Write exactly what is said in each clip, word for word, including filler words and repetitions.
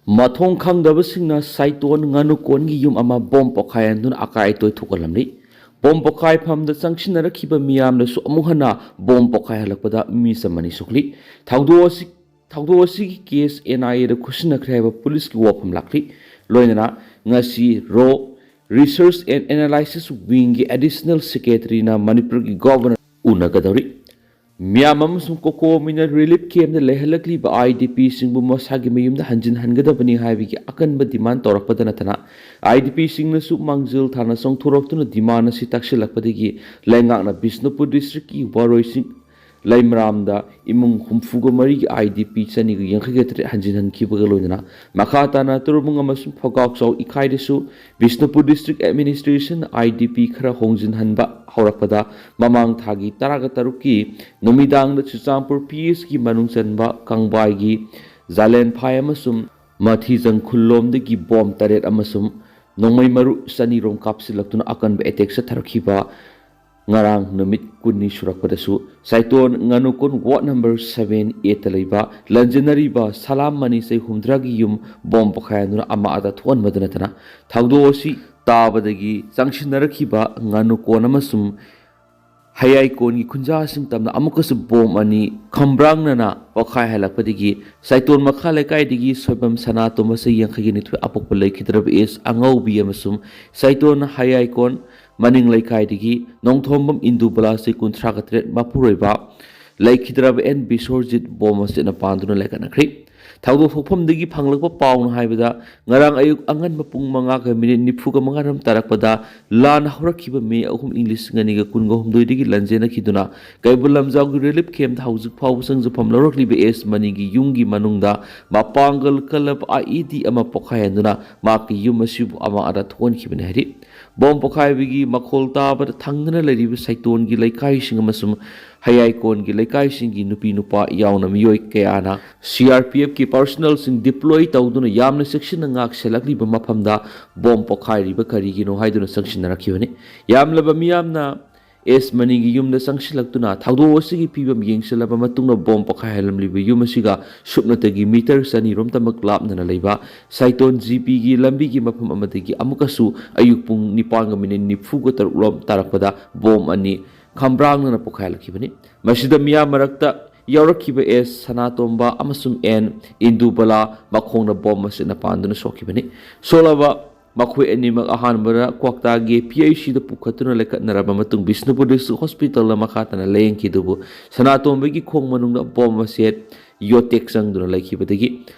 ꯃꯊꯣꯡ ꯈꯪꯗꯕꯁꯤꯡꯅ ꯁꯥꯏꯇꯣꯟ ꯉꯥꯅꯨꯀꯣꯟꯒꯤ ꯌꯨꯝ ꯑꯃ ꯕꯣꯝ ꯄꯣꯈꯥꯏꯍꯟꯗꯨꯅ ꯑꯀꯥꯏ ꯑꯇꯣꯏ ꯊꯣꯛꯍꯜꯂꯝꯂꯤ꯫ ꯕꯣꯝ ꯄꯣꯈꯥꯏꯐꯝꯗ ꯆꯪꯁꯤꯟꯅꯔꯛꯈꯤꯕ ꯃꯤꯌꯥꯝꯅꯁꯨ ꯑꯃꯨꯛ ꯍꯟꯅ ꯕꯣꯝ ꯄꯣꯈꯥꯏꯍꯜꯂꯛꯄꯗ ꯃꯤ ꯆꯝꯃꯅꯤ ꯁꯣꯛꯂꯤ꯫ ꯊꯧꯗꯣꯛ ꯑꯁꯤ, ꯊꯧꯗꯣꯛ ꯑꯁꯤꯒꯤ ꯀꯦꯁ ꯑꯦꯟ ꯑꯥꯏ ꯑꯦꯗ ꯈꯨꯠꯁꯤꯟꯅꯈ꯭ꯔꯦ ꯍꯥꯏꯕ ꯄꯨꯂꯤꯁꯀꯤ ꯋꯥꯐꯝ ꯂꯥꯛꯂꯤ꯫ ꯂꯣꯏꯅꯅ ꯉꯁꯤ ꯔꯣ Research and Analysis Wingꯒꯤ Additional Secretaryꯅ ꯃꯅꯤꯄꯨꯔꯒꯤ ꯒꯣꯚꯔꯅꯔ ꯎꯅꯒꯗꯧꯔꯤ꯫ ꯃꯤꯌꯥꯝ ꯑꯃꯁꯨꯡ ꯀꯣꯀꯣꯃꯤꯅ ꯔꯤꯂꯤꯐ ꯀꯦꯝꯞꯇ ꯂꯩꯍꯜꯂꯛꯂꯤꯕ ꯑꯥꯏ ꯗꯤ ꯄꯤꯁꯤꯡꯕꯨ ꯃꯁꯥꯒꯤ ꯃꯌꯨꯝꯗ ꯍꯟꯖꯤꯟꯍꯟꯒꯗꯕꯅꯤ ꯍꯥꯏꯕꯒꯤ ꯑꯀꯟꯕ ꯗꯤꯃꯥꯟ ꯇꯧꯔꯛꯄꯗ ꯅꯠꯇꯅ, ꯑꯥꯏ ꯗꯤ ꯄꯤꯁꯤꯡꯅꯁꯨ ꯃꯥꯡꯖꯤꯜ ꯊꯥꯅ ꯆꯣꯡꯊꯣꯔꯛꯇꯨꯅ ꯗꯤꯃꯥꯟ ꯑꯁꯤ ꯇꯛꯁꯤꯜꯂꯛꯄꯗꯒꯤ ꯂꯩꯉꯥꯛꯅ ꯕꯤꯁꯅꯨꯄꯨꯔ ꯗꯤꯁꯇ꯭ꯔꯤꯛꯀꯤ ꯋꯥꯔꯣꯏꯁꯤꯡ ꯂꯩꯃꯔꯥꯝꯗ ꯏꯃꯨꯡ ꯍꯨꯝꯐꯨꯒ ꯃꯔꯤꯒꯤ ꯑꯥꯏ ꯗꯤ ꯄꯤ ꯆꯅꯤꯒ ꯌꯥꯡꯈꯩꯒ ꯇꯔꯦꯠ ꯍꯟꯖꯤꯟꯍꯟꯈꯤꯕꯒ ꯂꯣꯏꯅꯅ ꯃꯈꯥ ꯇꯥꯅ ꯇꯨꯔꯕꯨꯡ ꯑꯃꯁꯨꯡ ꯐꯒꯥꯎꯆꯥꯎ ꯏꯀꯥꯏꯗꯁꯨ Bishnupur district administration I D P ꯈꯔ ꯍꯣꯡꯖꯤꯟꯍꯟꯕ ꯍꯧꯔꯛꯄꯗ ꯃꯃꯥꯡ ꯊꯥꯒꯤ ꯇꯔꯥꯒ ꯇꯔꯨꯛꯀꯤ ꯅꯨꯃꯤꯗꯥꯡꯗ ꯆꯨꯔꯆꯥꯟꯄꯨꯔ ꯄꯤ ꯑꯦꯁꯀꯤ ꯃꯅꯨꯡ ꯆꯟꯕ ꯀꯪꯕꯥꯏꯒꯤ ꯖꯥꯂꯦꯟꯐꯥꯏ ꯑꯃꯁꯨꯡ ꯃꯊꯤꯖꯪ ꯈꯨꯜꯂꯣꯝꯗꯒꯤ ꯕꯣꯝ ꯇꯔꯦꯠ ꯑꯃꯁꯨꯡ ꯅꯣꯡꯃꯩ ꯃꯔꯨ ꯆꯅꯤꯔꯣꯝ ꯀꯥꯞꯁꯤꯜꯂꯛꯇꯨꯅ ꯑꯀꯟꯕ ꯑꯦꯇꯦꯛ ꯆꯠꯊꯔꯛꯈꯤꯕ ꯉꯔꯥꯡ ꯅꯨꯃꯤꯠ ꯀꯨꯟꯅꯤ ꯁꯨꯔꯛꯄꯗꯁꯨ ꯁꯥꯏꯇꯣꯟ ꯉꯥꯅꯨꯀꯣꯟ ꯋꯥꯔꯗ ꯅꯝꯕꯔ ꯁꯚꯦꯟ ꯑꯦꯗ ꯂꯩꯕ ꯂꯟꯖꯤꯟꯅꯔꯤꯕ ꯁꯂꯥꯝ ꯃꯅꯤ ꯆꯍꯤ ꯍꯨꯝꯗ꯭ꯔꯥꯒꯤ ꯌꯨꯝ ꯕꯣꯝ ꯄꯣꯈꯥꯏꯍꯟꯗꯨꯅ ꯑꯃ ꯑꯗ ꯊꯣꯛꯍꯟꯕꯗ ꯅꯠꯇꯅ ꯊꯧꯗꯣꯛ ꯑꯁꯤ ꯇꯥꯕꯗꯒꯤ ꯆꯪꯁꯤꯟꯅꯔꯛꯈꯤꯕ ꯉꯥꯅꯨꯀꯣꯟ ꯑꯃꯁꯨꯡ ꯍꯌꯥꯏꯀꯣꯟꯒꯤ ꯈꯨꯟꯖꯥꯁꯤꯡ ꯇꯝꯅ ꯑꯃꯨꯛꯀꯁꯨ ꯕꯣꯝ ꯑꯅꯤ ꯈꯝꯕ꯭ꯔꯥꯡꯅꯅ ꯄꯣꯈꯥꯏꯍꯜꯂꯛꯄꯗꯒꯤ ꯁꯥꯏꯇꯣꯟ ꯃꯈꯥ ꯂꯩꯀꯥꯏꯗꯒꯤ ꯁꯣꯏꯕꯝ ꯁꯅꯥꯇꯣꯝꯕ ꯆꯍꯤ ꯌꯥꯡꯈꯩꯒ ꯅꯤꯊꯣꯏ ꯑꯄꯣꯛꯄ ꯂꯩꯈꯤꯗ꯭ꯔꯕ ꯑꯦꯁ ꯑꯉꯧꯕꯤ ꯑꯃꯁꯨꯡ ꯁꯥꯏꯇꯣꯟ ꯍꯌꯥꯏꯀꯣꯟ ꯃꯅꯤꯡ ꯂꯩꯀꯥꯏꯗꯒꯤ ꯅꯣꯡꯊꯣꯝꯕꯝ ꯏꯟꯗꯨꯕꯂꯥ ꯆꯍꯤ ꯀꯨꯟꯊ꯭ꯔꯥꯒ ꯇꯔꯦꯠ ꯃꯄꯨꯔꯣꯏꯕ ꯂꯩꯈꯤꯗ꯭ꯔꯕ ꯑꯦꯟ ꯕꯤꯁꯣꯔꯖꯤꯠ ꯕꯣꯝ ꯑꯁꯤꯅ ꯄꯥꯟꯗꯨꯅ ꯂꯩꯈꯠꯅꯈ꯭ꯔꯤ꯫ ꯊꯧꯗꯣꯛ ꯊꯣꯛꯐꯝꯗꯒꯤ ꯐꯪꯂꯛꯄ ꯄꯥꯎꯅ ꯍꯥꯏꯕꯗ ꯉꯔꯥꯡ ꯑꯌꯨꯛ ꯑꯉꯟꯕ ꯄꯨꯡ ꯃꯉꯥꯒ ꯃꯤꯅꯤꯠ ꯅꯤꯐꯨꯒ ꯃꯉꯥ ꯔꯣꯝ ꯇꯥꯔꯛꯄꯗ ꯂꯥꯟ ꯍꯧꯔꯛꯈꯤꯕ ꯃꯦ ꯑꯍꯨꯝ ꯏꯪ ꯂꯤꯁꯤꯡ ꯑꯅꯤꯒ ꯀꯨꯟꯒ ꯍꯨꯝꯗꯣꯏꯗꯒꯤ ꯂꯟꯖꯦꯟꯅꯈꯤꯗꯨꯅ ꯀꯩꯕꯨꯜ ꯂꯝꯖꯥꯎꯒꯤ ꯔꯤꯂꯤꯐ ꯀꯦꯝꯞꯇ ꯍꯧꯖꯤꯛ ꯐꯥꯎꯕ ꯆꯪꯖꯐꯝ ꯂꯧꯔꯛꯂꯤꯕ ꯑꯦꯁ ꯃꯅꯤꯒꯤ ꯌꯨꯝꯒꯤ ꯃꯅꯨꯡꯗ ꯃꯄꯥꯡꯒꯜ ꯀꯜꯂꯕ ꯑꯥꯏ ꯏ ꯗꯤ ꯑꯃ ꯄꯣꯈꯥꯏꯍꯟꯗꯨꯅ ꯃꯍꯥꯛꯀꯤ ꯌꯨꯝ ꯑꯁꯤꯕꯨ ꯑꯃ ꯑꯗ ꯊꯣꯛꯍꯟꯈꯤꯕꯅꯤ ꯍꯥꯏꯔꯤ꯫ ꯕꯣꯝ ꯄꯣꯈꯥꯏꯕꯒꯤ ꯃꯈꯣꯜ ꯇꯥꯕꯗ ꯊꯪꯅꯅ ꯂꯩꯔꯤꯕ ꯁꯥꯏꯇꯣꯟꯒꯤ ꯂꯩꯀꯥꯏꯁꯤꯡ ꯑꯃꯁꯨꯡ ꯍꯌꯥꯏꯀꯣꯟꯒꯤ ꯂꯩꯀꯥꯏꯁꯤꯡꯒꯤ ꯅꯨꯄꯤ ꯅꯨꯄꯥ ꯌꯥꯎꯅ ꯃꯤꯑꯣꯏ ꯀꯌꯥꯅ ꯁꯤ ꯑꯥꯔ ꯄꯤ ꯑꯦꯐꯀꯤ ꯄꯥꯔꯁꯣꯅꯦꯜꯁꯤꯡ ꯗꯤꯄ꯭ꯂꯣꯏ ꯇꯧꯗꯨꯅ ꯌꯥꯝꯅ ꯆꯦꯛꯁꯤꯟꯅ ꯉꯥꯛ ꯁꯦꯜꯂꯛꯂꯤꯕ ꯃꯐꯝꯗ ꯕꯣꯝ ꯄꯣꯈꯥꯏꯔꯤꯕ ꯀꯔꯤꯒꯤꯅꯣ ꯍꯥꯏꯗꯨꯅ ꯆꯪꯁꯤꯟꯅꯔꯛꯈꯤꯕꯅꯤ꯫ ꯌꯥꯝꯂꯕ ꯃꯤꯌꯥꯝꯅ ꯑꯦꯁ ꯃꯅꯤꯒꯤ ꯌꯨꯝꯗ ꯆꯪꯁꯤꯜꯂꯛꯇꯨꯅ ꯊꯧꯗꯣꯛ ꯑꯁꯤꯒꯤ ꯐꯤꯕꯝ ꯌꯦꯡꯁꯤꯜꯂꯕ ꯃꯇꯨꯡꯗ ꯕꯣꯝ ꯄꯣꯈꯥꯏꯍꯜꯂꯝꯂꯤꯕ ꯌꯨꯝ ꯑꯁꯤꯒ ꯁꯨꯞꯅꯇꯒꯤ ꯃꯤꯇꯔ ꯆꯅꯤꯔꯣꯝꯇꯃꯛ ꯂꯥꯞꯅꯅ ꯂꯩꯕ ꯁꯥꯏꯇꯣꯟ ꯖꯤ ꯄꯤꯒꯤ ꯂꯝꯕꯤꯒꯤ ꯃꯐꯝ ꯑꯃꯗꯒꯤ ꯑꯃꯨꯛꯀꯁꯨ ꯑꯌꯨꯛ ꯄꯨꯡ ꯅꯤꯄꯥꯟꯒ ꯃꯤꯅꯤꯠ ꯅꯤꯐꯨꯒ ꯇꯔꯨꯛ ꯔꯣꯝ ꯇꯥꯔꯛꯄꯗ ꯕꯣꯝ ꯑꯅꯤ ꯈꯝꯕ꯭ꯔꯥꯡꯅꯅ ꯄꯣꯈꯥꯏꯍꯜꯂꯛꯈꯤꯕꯅꯤ꯫ ꯃꯁꯤꯗ ꯃꯤꯌꯥꯝ ꯃꯔꯛꯇ ꯌꯥꯎꯔꯛꯈꯤꯕ ꯑꯦꯁ ꯁꯅꯥꯇꯣꯝꯕ ꯑꯃꯁꯨꯡ ꯑꯦꯟ ꯏꯟꯗꯨꯕꯂꯥ ꯃꯈꯣꯡꯅ ꯕꯣꯝ ꯑꯁꯤꯅ ꯄꯥꯟꯗꯨꯅ ꯁꯣꯛꯈꯤꯕꯅꯤ꯫ ꯁꯣꯛꯂꯕ ꯃꯈꯣꯏ ꯑꯅꯤꯃꯛ ꯑꯍꯥꯟꯕꯗ ꯀ꯭ꯋꯥꯛꯇꯥꯒꯤ ꯄꯤ ꯑꯩꯆ ꯁꯤꯗ ꯄꯨꯈꯠꯇꯨꯅ ꯂꯩꯈꯠꯅꯔꯕ ꯃꯇꯨꯡ ꯕꯤꯁꯅꯨꯄꯨꯔ ꯗꯤꯁꯇ꯭ꯔꯤꯛ ꯍꯣꯁꯄꯤꯇꯥꯜꯗ ꯃꯈꯥ ꯇꯥꯅ ꯂꯥꯌꯦꯡꯈꯤ꯫ ꯑꯗꯨꯕꯨ ꯁꯅꯥꯇꯣꯝꯕꯒꯤ ꯈꯣꯡ ꯃꯅꯨꯡꯗ ꯕꯣꯝ ꯃꯆꯦꯠ ꯌꯣꯇꯦꯛ ꯆꯪꯗꯨꯅ ꯂꯩꯈꯤꯕꯗꯒꯤ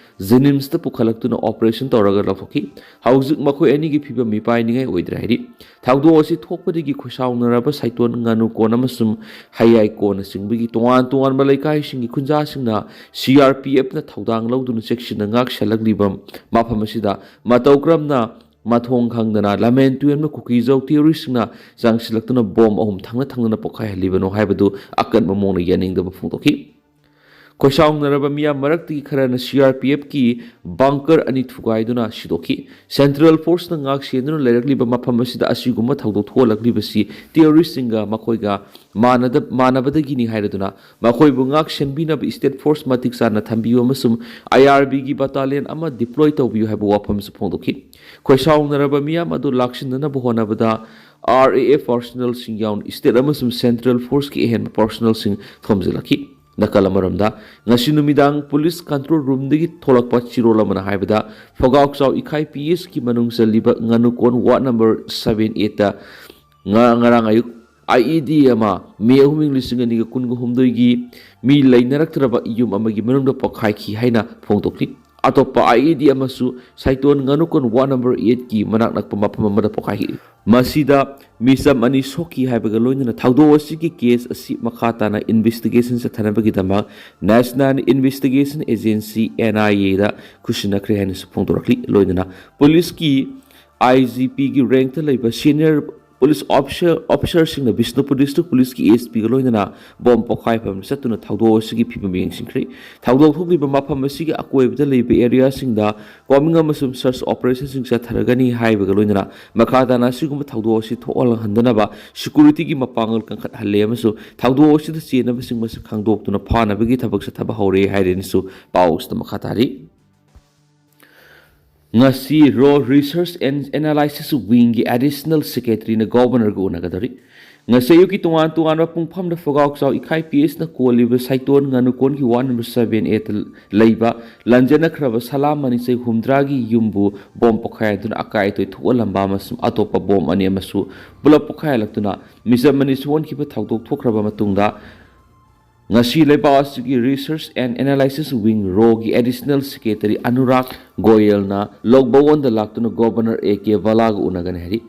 ꯖꯦꯅꯤꯝꯁꯇ ꯄꯨꯈꯠꯂꯛꯇꯨꯅ ꯑꯣꯄꯔꯦꯁꯟ ꯇꯧꯔꯒ ꯂꯧꯊꯣꯛꯈꯤ꯫ ꯍꯧꯖꯤꯛ ꯃꯈꯣꯏ ꯑꯅꯤꯒꯤ ꯐꯤꯕꯝ ꯃꯤꯄꯥꯏꯅꯤꯡꯉꯥꯏ ꯑꯣꯏꯗ꯭ꯔꯦ ꯍꯥꯏꯔꯤ꯫ ꯊꯧꯗꯣꯛ ꯑꯁꯤ ꯊꯣꯛꯄꯗꯒꯤ ꯈꯣꯏꯁꯥꯎꯅꯔꯕ ꯁꯥꯏꯇꯣꯟ ꯉꯥꯅꯨꯀꯣꯟ ꯑꯃꯁꯨꯡ ꯍꯌꯥꯏꯀꯣꯟꯅꯆꯤꯡꯕꯒꯤ ꯇꯣꯉꯥꯟ ꯇꯣꯉꯥꯟꯕ ꯂꯩꯀꯥꯏꯁꯤꯡꯒꯤ ꯈꯨꯟꯖꯥꯁꯤꯡꯅ ꯁꯤ ꯑꯥꯔ ꯄꯤ ꯑꯦꯐꯅ ꯊꯧꯗꯥꯡ ꯂꯧꯗꯨꯅ ꯆꯦꯛꯁꯤꯟꯅ ꯉꯥꯛ ꯁꯦꯜꯂꯛꯂꯤꯕ ꯃꯐꯝ ꯑꯁꯤꯗ ꯃꯇꯧ ꯀꯔꯝꯅ ꯃꯊꯣꯡ ꯈꯪꯗꯅ ꯂꯃꯦꯟ ꯇꯨꯌꯦꯟꯕ ꯀꯨꯀꯤ ꯖꯧ ꯇꯦꯔꯣꯔꯤꯁꯁꯤꯡꯅ ꯆꯪꯁꯤꯜꯂꯛꯇꯨꯅ ꯕꯣꯝ ꯑꯍꯨꯝ ꯊꯪꯅ ꯊꯪꯅꯅ ꯄꯣꯈꯥꯏꯍꯜꯂꯤꯕꯅꯣ ꯍꯥꯏꯕꯗꯨ ꯑꯀꯟꯕ ꯃꯑꯣꯡꯗ ꯌꯥꯅꯤꯡꯗꯕ ꯐꯣꯡꯗꯣꯛꯈꯤ꯫ ꯈꯣꯏꯁꯥꯎꯅꯔꯕ ꯃꯤꯌꯥꯝ ꯃꯔꯛꯇꯒꯤ ꯈꯔꯅ ꯁꯤ ꯑꯥꯔ ꯄꯤ ꯑꯦꯐꯀꯤ ꯕꯪꯀꯔ ꯑꯅꯤ ꯊꯨꯒꯥꯏꯗꯨꯅ ꯁꯤꯗꯣꯛꯈꯤ꯫ ꯁꯦꯟꯇ꯭ꯔꯦꯜ ꯐꯣꯔꯁꯅ ꯉꯥꯛ ꯁꯦꯟꯗꯨꯅ ꯂꯩꯔꯛꯂꯤꯕ ꯃꯐꯝ ꯑꯁꯤꯗ ꯑꯁꯤꯒꯨꯝꯕ ꯊꯧꯗꯣꯛ ꯊꯣꯛꯍꯜꯂꯛꯂꯤꯕꯁꯤ ꯇꯦꯔꯣꯔꯤꯁꯁꯤꯡꯒ ꯃꯈꯣꯏꯒ ꯃꯥꯟꯅꯗ-, ꯃꯥꯟꯅꯕꯗꯒꯤꯅꯤ ꯍꯥꯏꯔꯗꯨꯅ ꯃꯈꯣꯏꯕꯨ ꯉꯥꯛ ꯁꯦꯟꯕꯤꯅꯕ ꯏꯁꯇꯦꯠ ꯐꯣꯔꯁ ꯃꯇꯤꯛ ꯆꯥꯅ ꯊꯝꯕꯤꯌꯨ ꯑꯃꯁꯨꯡ ꯑꯥꯏ ꯑꯥꯔ ꯕꯤꯒꯤ ꯕꯇꯥꯂꯤꯌꯟ ꯑꯃ ꯗꯤꯄ꯭ꯂꯣꯏ ꯇꯧꯕꯤꯌꯨ ꯍꯥꯏꯕ ꯋꯥꯐꯝꯁꯨ ꯐꯣꯡꯗꯣꯛꯈꯤ꯫ ꯈꯣꯏꯁꯥꯎꯅꯔꯕ ꯃꯤꯌꯥꯝ ꯑꯗꯨ ꯂꯥꯛꯁꯤꯟꯅꯅꯕ ꯍꯣꯠꯅꯕꯗ ꯑꯥꯔ ꯑꯦ ꯑꯦꯐ ꯄꯥꯔꯁꯣꯅꯦꯜꯁꯤꯡ ꯌꯥꯎꯅ ꯏꯁꯇꯦꯠ ꯑꯃꯁꯨꯡ ꯁꯦꯟꯇ꯭ꯔꯦꯜ ꯐꯣꯔꯁꯀꯤ ꯑꯍꯦꯟꯕ ꯄꯥꯔꯁꯣꯅꯦꯜꯁꯤꯡ ꯊꯣꯝꯖꯤꯜꯂꯛꯈꯤ꯫ ꯅꯥꯀꯜ ꯑꯃꯔꯣꯝꯗ, ꯉꯁꯤ ꯅꯨꯃꯤꯗꯥꯡ ꯄꯨꯂꯤꯁ ꯀꯟꯇ꯭ꯔꯣꯜ ꯔꯨꯝꯗꯒꯤ ꯊꯣꯛꯂꯛꯄ ꯆꯤꯔꯣꯜ ꯑꯃꯅ ꯍꯥꯏꯕꯗ, ꯐꯣꯒꯥꯎꯆꯥꯎ ꯏꯈꯥꯏ ꯄꯤ ꯑꯦꯁꯀꯤ ꯃꯅꯨꯡ ꯆꯜꯂꯤꯕ ꯉꯥꯅꯨꯀꯣꯟ ꯋꯥꯔꯗ ꯅꯝꯕꯔ ꯁꯚꯦꯟ ꯑꯦꯠꯇ ꯉ-, ꯉꯔꯥꯡ ꯑꯌꯨꯛ ꯑꯥꯏ ꯏ ꯗꯤ ꯑꯃ ꯃꯦ ꯑꯍꯨꯝ, ꯂꯤꯁꯤꯡ ꯑꯅꯤꯒ ꯀꯨꯟꯍꯨꯝꯗꯣꯏꯒꯤ ꯃꯤ ꯂꯩꯅꯔꯛꯇ꯭ꯔꯕ ꯌꯨꯝ ꯑꯃꯒꯤ ꯃꯅꯨꯡꯗ ꯄꯣꯈꯥꯏꯈꯤ ꯍꯥꯏꯅ ꯐꯣꯡꯗꯣꯛꯂꯤ꯫ ꯑꯇꯣꯞꯄ ꯑꯥꯏ ꯏ ꯗꯤ ꯑꯃꯁꯨ ꯁꯥꯏꯇꯣꯟ ꯉꯥꯅꯨꯀꯣꯟ ꯋꯥꯔꯗ ꯅꯝꯕꯔ ꯑꯦꯠꯀꯤ ꯃꯅꯥꯛ ꯅꯛꯄ ꯃꯐꯝ ꯑꯃꯗ ꯄꯣꯈꯥꯏꯈꯤ꯫ ꯃꯁꯤꯗ ꯃꯤꯆꯝ ꯑꯅꯤ ꯁꯣꯛꯈꯤ ꯍꯥꯏꯕꯒ ꯂꯣꯏꯅꯅ ꯊꯧꯗꯣꯛ ꯑꯁꯤꯒꯤ ꯀꯦꯁ ꯑꯁꯤ ꯃꯈꯥ ꯇꯥꯅ ꯏꯟꯚꯦꯁꯇꯤꯒꯦꯁꯟ ꯆꯠꯊꯅꯕꯒꯤꯗꯃꯛ national investigation agency, N I ꯑꯦꯗ ꯈꯨꯠꯁꯤꯟꯅꯈ꯭ꯔꯦ ꯍꯥꯏꯅꯁꯨ ꯐꯣꯡꯗꯣꯔꯛꯂꯤ꯫ ꯂꯣꯏꯅꯅ ꯄꯨꯂꯤꯁꯀꯤ ꯑꯥꯏ ꯖꯤ ꯄꯤꯒꯤ ꯔꯦꯡꯛꯇ ꯂꯩꯕ ꯁꯤꯅꯤꯌꯔ ꯄꯨꯂꯤꯁ ꯑꯣꯐꯤꯁꯔ ꯑꯣꯐꯤꯁꯔꯁꯤꯡꯅ ꯕꯤꯁꯅꯨꯄꯨꯔ ꯗꯤꯁꯇ꯭ꯔꯤꯛ ꯄꯨꯂꯤꯁꯀꯤ ꯑꯦ ꯑꯦꯁ ꯄꯤꯒ ꯂꯣꯏꯅꯅ ꯕꯣꯝ ꯄꯣꯈꯥꯏꯐꯝꯗ ꯆꯠꯇꯨꯅ ꯊꯧꯗꯣꯛ ꯑꯁꯤꯒꯤ ꯐꯤꯕꯝ ꯌꯦꯡꯁꯤꯟꯈ꯭ꯔꯦ꯫ ꯊꯧꯗꯣꯛ ꯊꯣꯛꯂꯤꯕ ꯃꯐꯝ ꯑꯁꯤꯒꯤ ꯑꯀꯣꯏꯕꯗ ꯂꯩꯕ ꯑꯦꯔꯤꯌꯥꯁꯤꯡꯗ ꯀꯣꯃꯤꯡ ꯑꯃꯁꯨꯡ ꯁꯔꯆ ꯑꯣꯄꯔꯦꯁꯟꯁꯤꯡ ꯆꯠꯊꯔꯒꯅꯤ ꯍꯥꯏꯕꯒ ꯂꯣꯏꯅꯅ ꯃꯈꯥ ꯇꯥꯅ ꯑꯁꯤꯒꯨꯝꯕ ꯊꯧꯗꯣꯛ ꯑꯁꯤ ꯊꯣꯛꯍꯜꯍꯟꯗꯅꯕ ꯁꯦꯀ꯭ꯌꯨꯔꯤꯇꯤꯒꯤ ꯃꯄꯥꯡꯒꯜ ꯀꯟꯈꯠꯍꯜꯂꯦ ꯑꯃꯁꯨꯡ ꯊꯧꯗꯣꯛ ꯑꯁꯤꯗ ꯆꯦꯟꯅꯕꯁꯤꯡ ꯃꯁꯛ ꯈꯪꯗꯣꯛꯇꯨꯅ ꯐꯥꯅꯕꯒꯤ ꯊꯕꯛ ꯆꯠꯊꯕ ꯍꯧꯔꯦ ꯍꯥꯏꯔꯦꯅꯁꯨ ꯄꯥꯎ ꯑꯁꯤꯗ ꯃꯈꯥ ꯇꯥꯔꯤ꯫ ꯉꯁꯤ ꯔꯣ ꯔꯤꯁꯔꯁ ꯑꯦꯟ ꯑꯦꯅꯥꯂꯥꯏꯁꯤꯁ ꯋꯤꯡꯒꯤ ꯑꯦꯗꯤꯁꯅꯦꯜ ꯁꯦꯀ꯭ꯔꯦꯇꯔꯤꯅ ꯒꯣꯕꯔꯅꯔꯒ ꯎꯅꯒꯗꯧꯔꯤ꯫ ꯉꯁꯤ ꯑꯌꯨꯛꯀꯤ ꯇꯣꯉꯥꯟ ꯇꯣꯉꯥꯟꯕ ꯄꯨꯡꯐꯝꯗ ꯐꯒꯥꯎ ꯆꯥꯎ ꯏꯈꯥꯏ ꯄꯤ ꯑꯦꯁꯅ ꯀꯣꯜꯂꯤꯕ ꯁꯥꯏꯇꯣꯟ ꯉꯥꯅꯨꯀꯣꯟꯒꯤ ꯋꯥꯔꯗ ꯅꯝꯕꯔ ꯁꯚꯦꯟ ꯑꯦꯗ ꯂꯩꯕ ꯂꯟꯖꯦꯟꯅꯈ꯭ꯔꯕ ꯁꯂꯥꯝ ꯃꯅꯤꯆꯩ ꯍꯨꯝꯗ꯭ꯔꯥꯒꯤ ꯌꯨꯝꯕꯨ ꯕꯣꯝ ꯄꯣꯈꯥꯏꯗꯨꯅ ꯑꯀꯥꯏ ꯑꯇꯣꯏ ꯊꯣꯛꯍꯜꯂꯝꯕ ꯑꯃꯁꯨꯡ ꯑꯇꯣꯞꯄ ꯕꯣꯝ ꯑꯅꯤ ꯑꯃꯁꯨ ꯄꯨꯂꯞ ꯄꯣꯈꯥꯏꯍꯜꯂꯛꯇꯨꯅ ꯃꯤꯆꯝ ꯑꯅꯤ ꯁꯣꯛꯍꯟꯈꯤꯕ ꯊꯧꯗꯣꯛ ꯊꯣꯛꯈ꯭ꯔꯕ ꯃꯇꯨꯡꯗ, ꯉꯁꯤ ꯂꯩꯕꯥꯛ ꯑꯁꯤꯒꯤ ꯔꯤꯁꯔꯁ ꯑꯦꯟ ꯑꯦꯅꯥꯂꯥꯏꯁꯤꯁ ꯋꯤꯡ ꯔꯣꯒꯤ ꯑꯦꯗꯤꯁꯅꯦꯜ ꯁꯦꯀ꯭ꯔꯦꯇꯔꯤ ꯑꯅꯨꯔꯥꯒ ꯒꯣꯌꯦꯜꯅ ꯂꯣꯛ ꯚꯋꯟꯗ ꯂꯥꯛꯇꯨꯅ ꯒꯣꯕꯔꯅꯔ ꯑꯦ ꯀꯦ ꯕꯂꯥꯒ ꯎꯅꯒꯅꯤ ꯍꯥꯏꯔꯤ꯫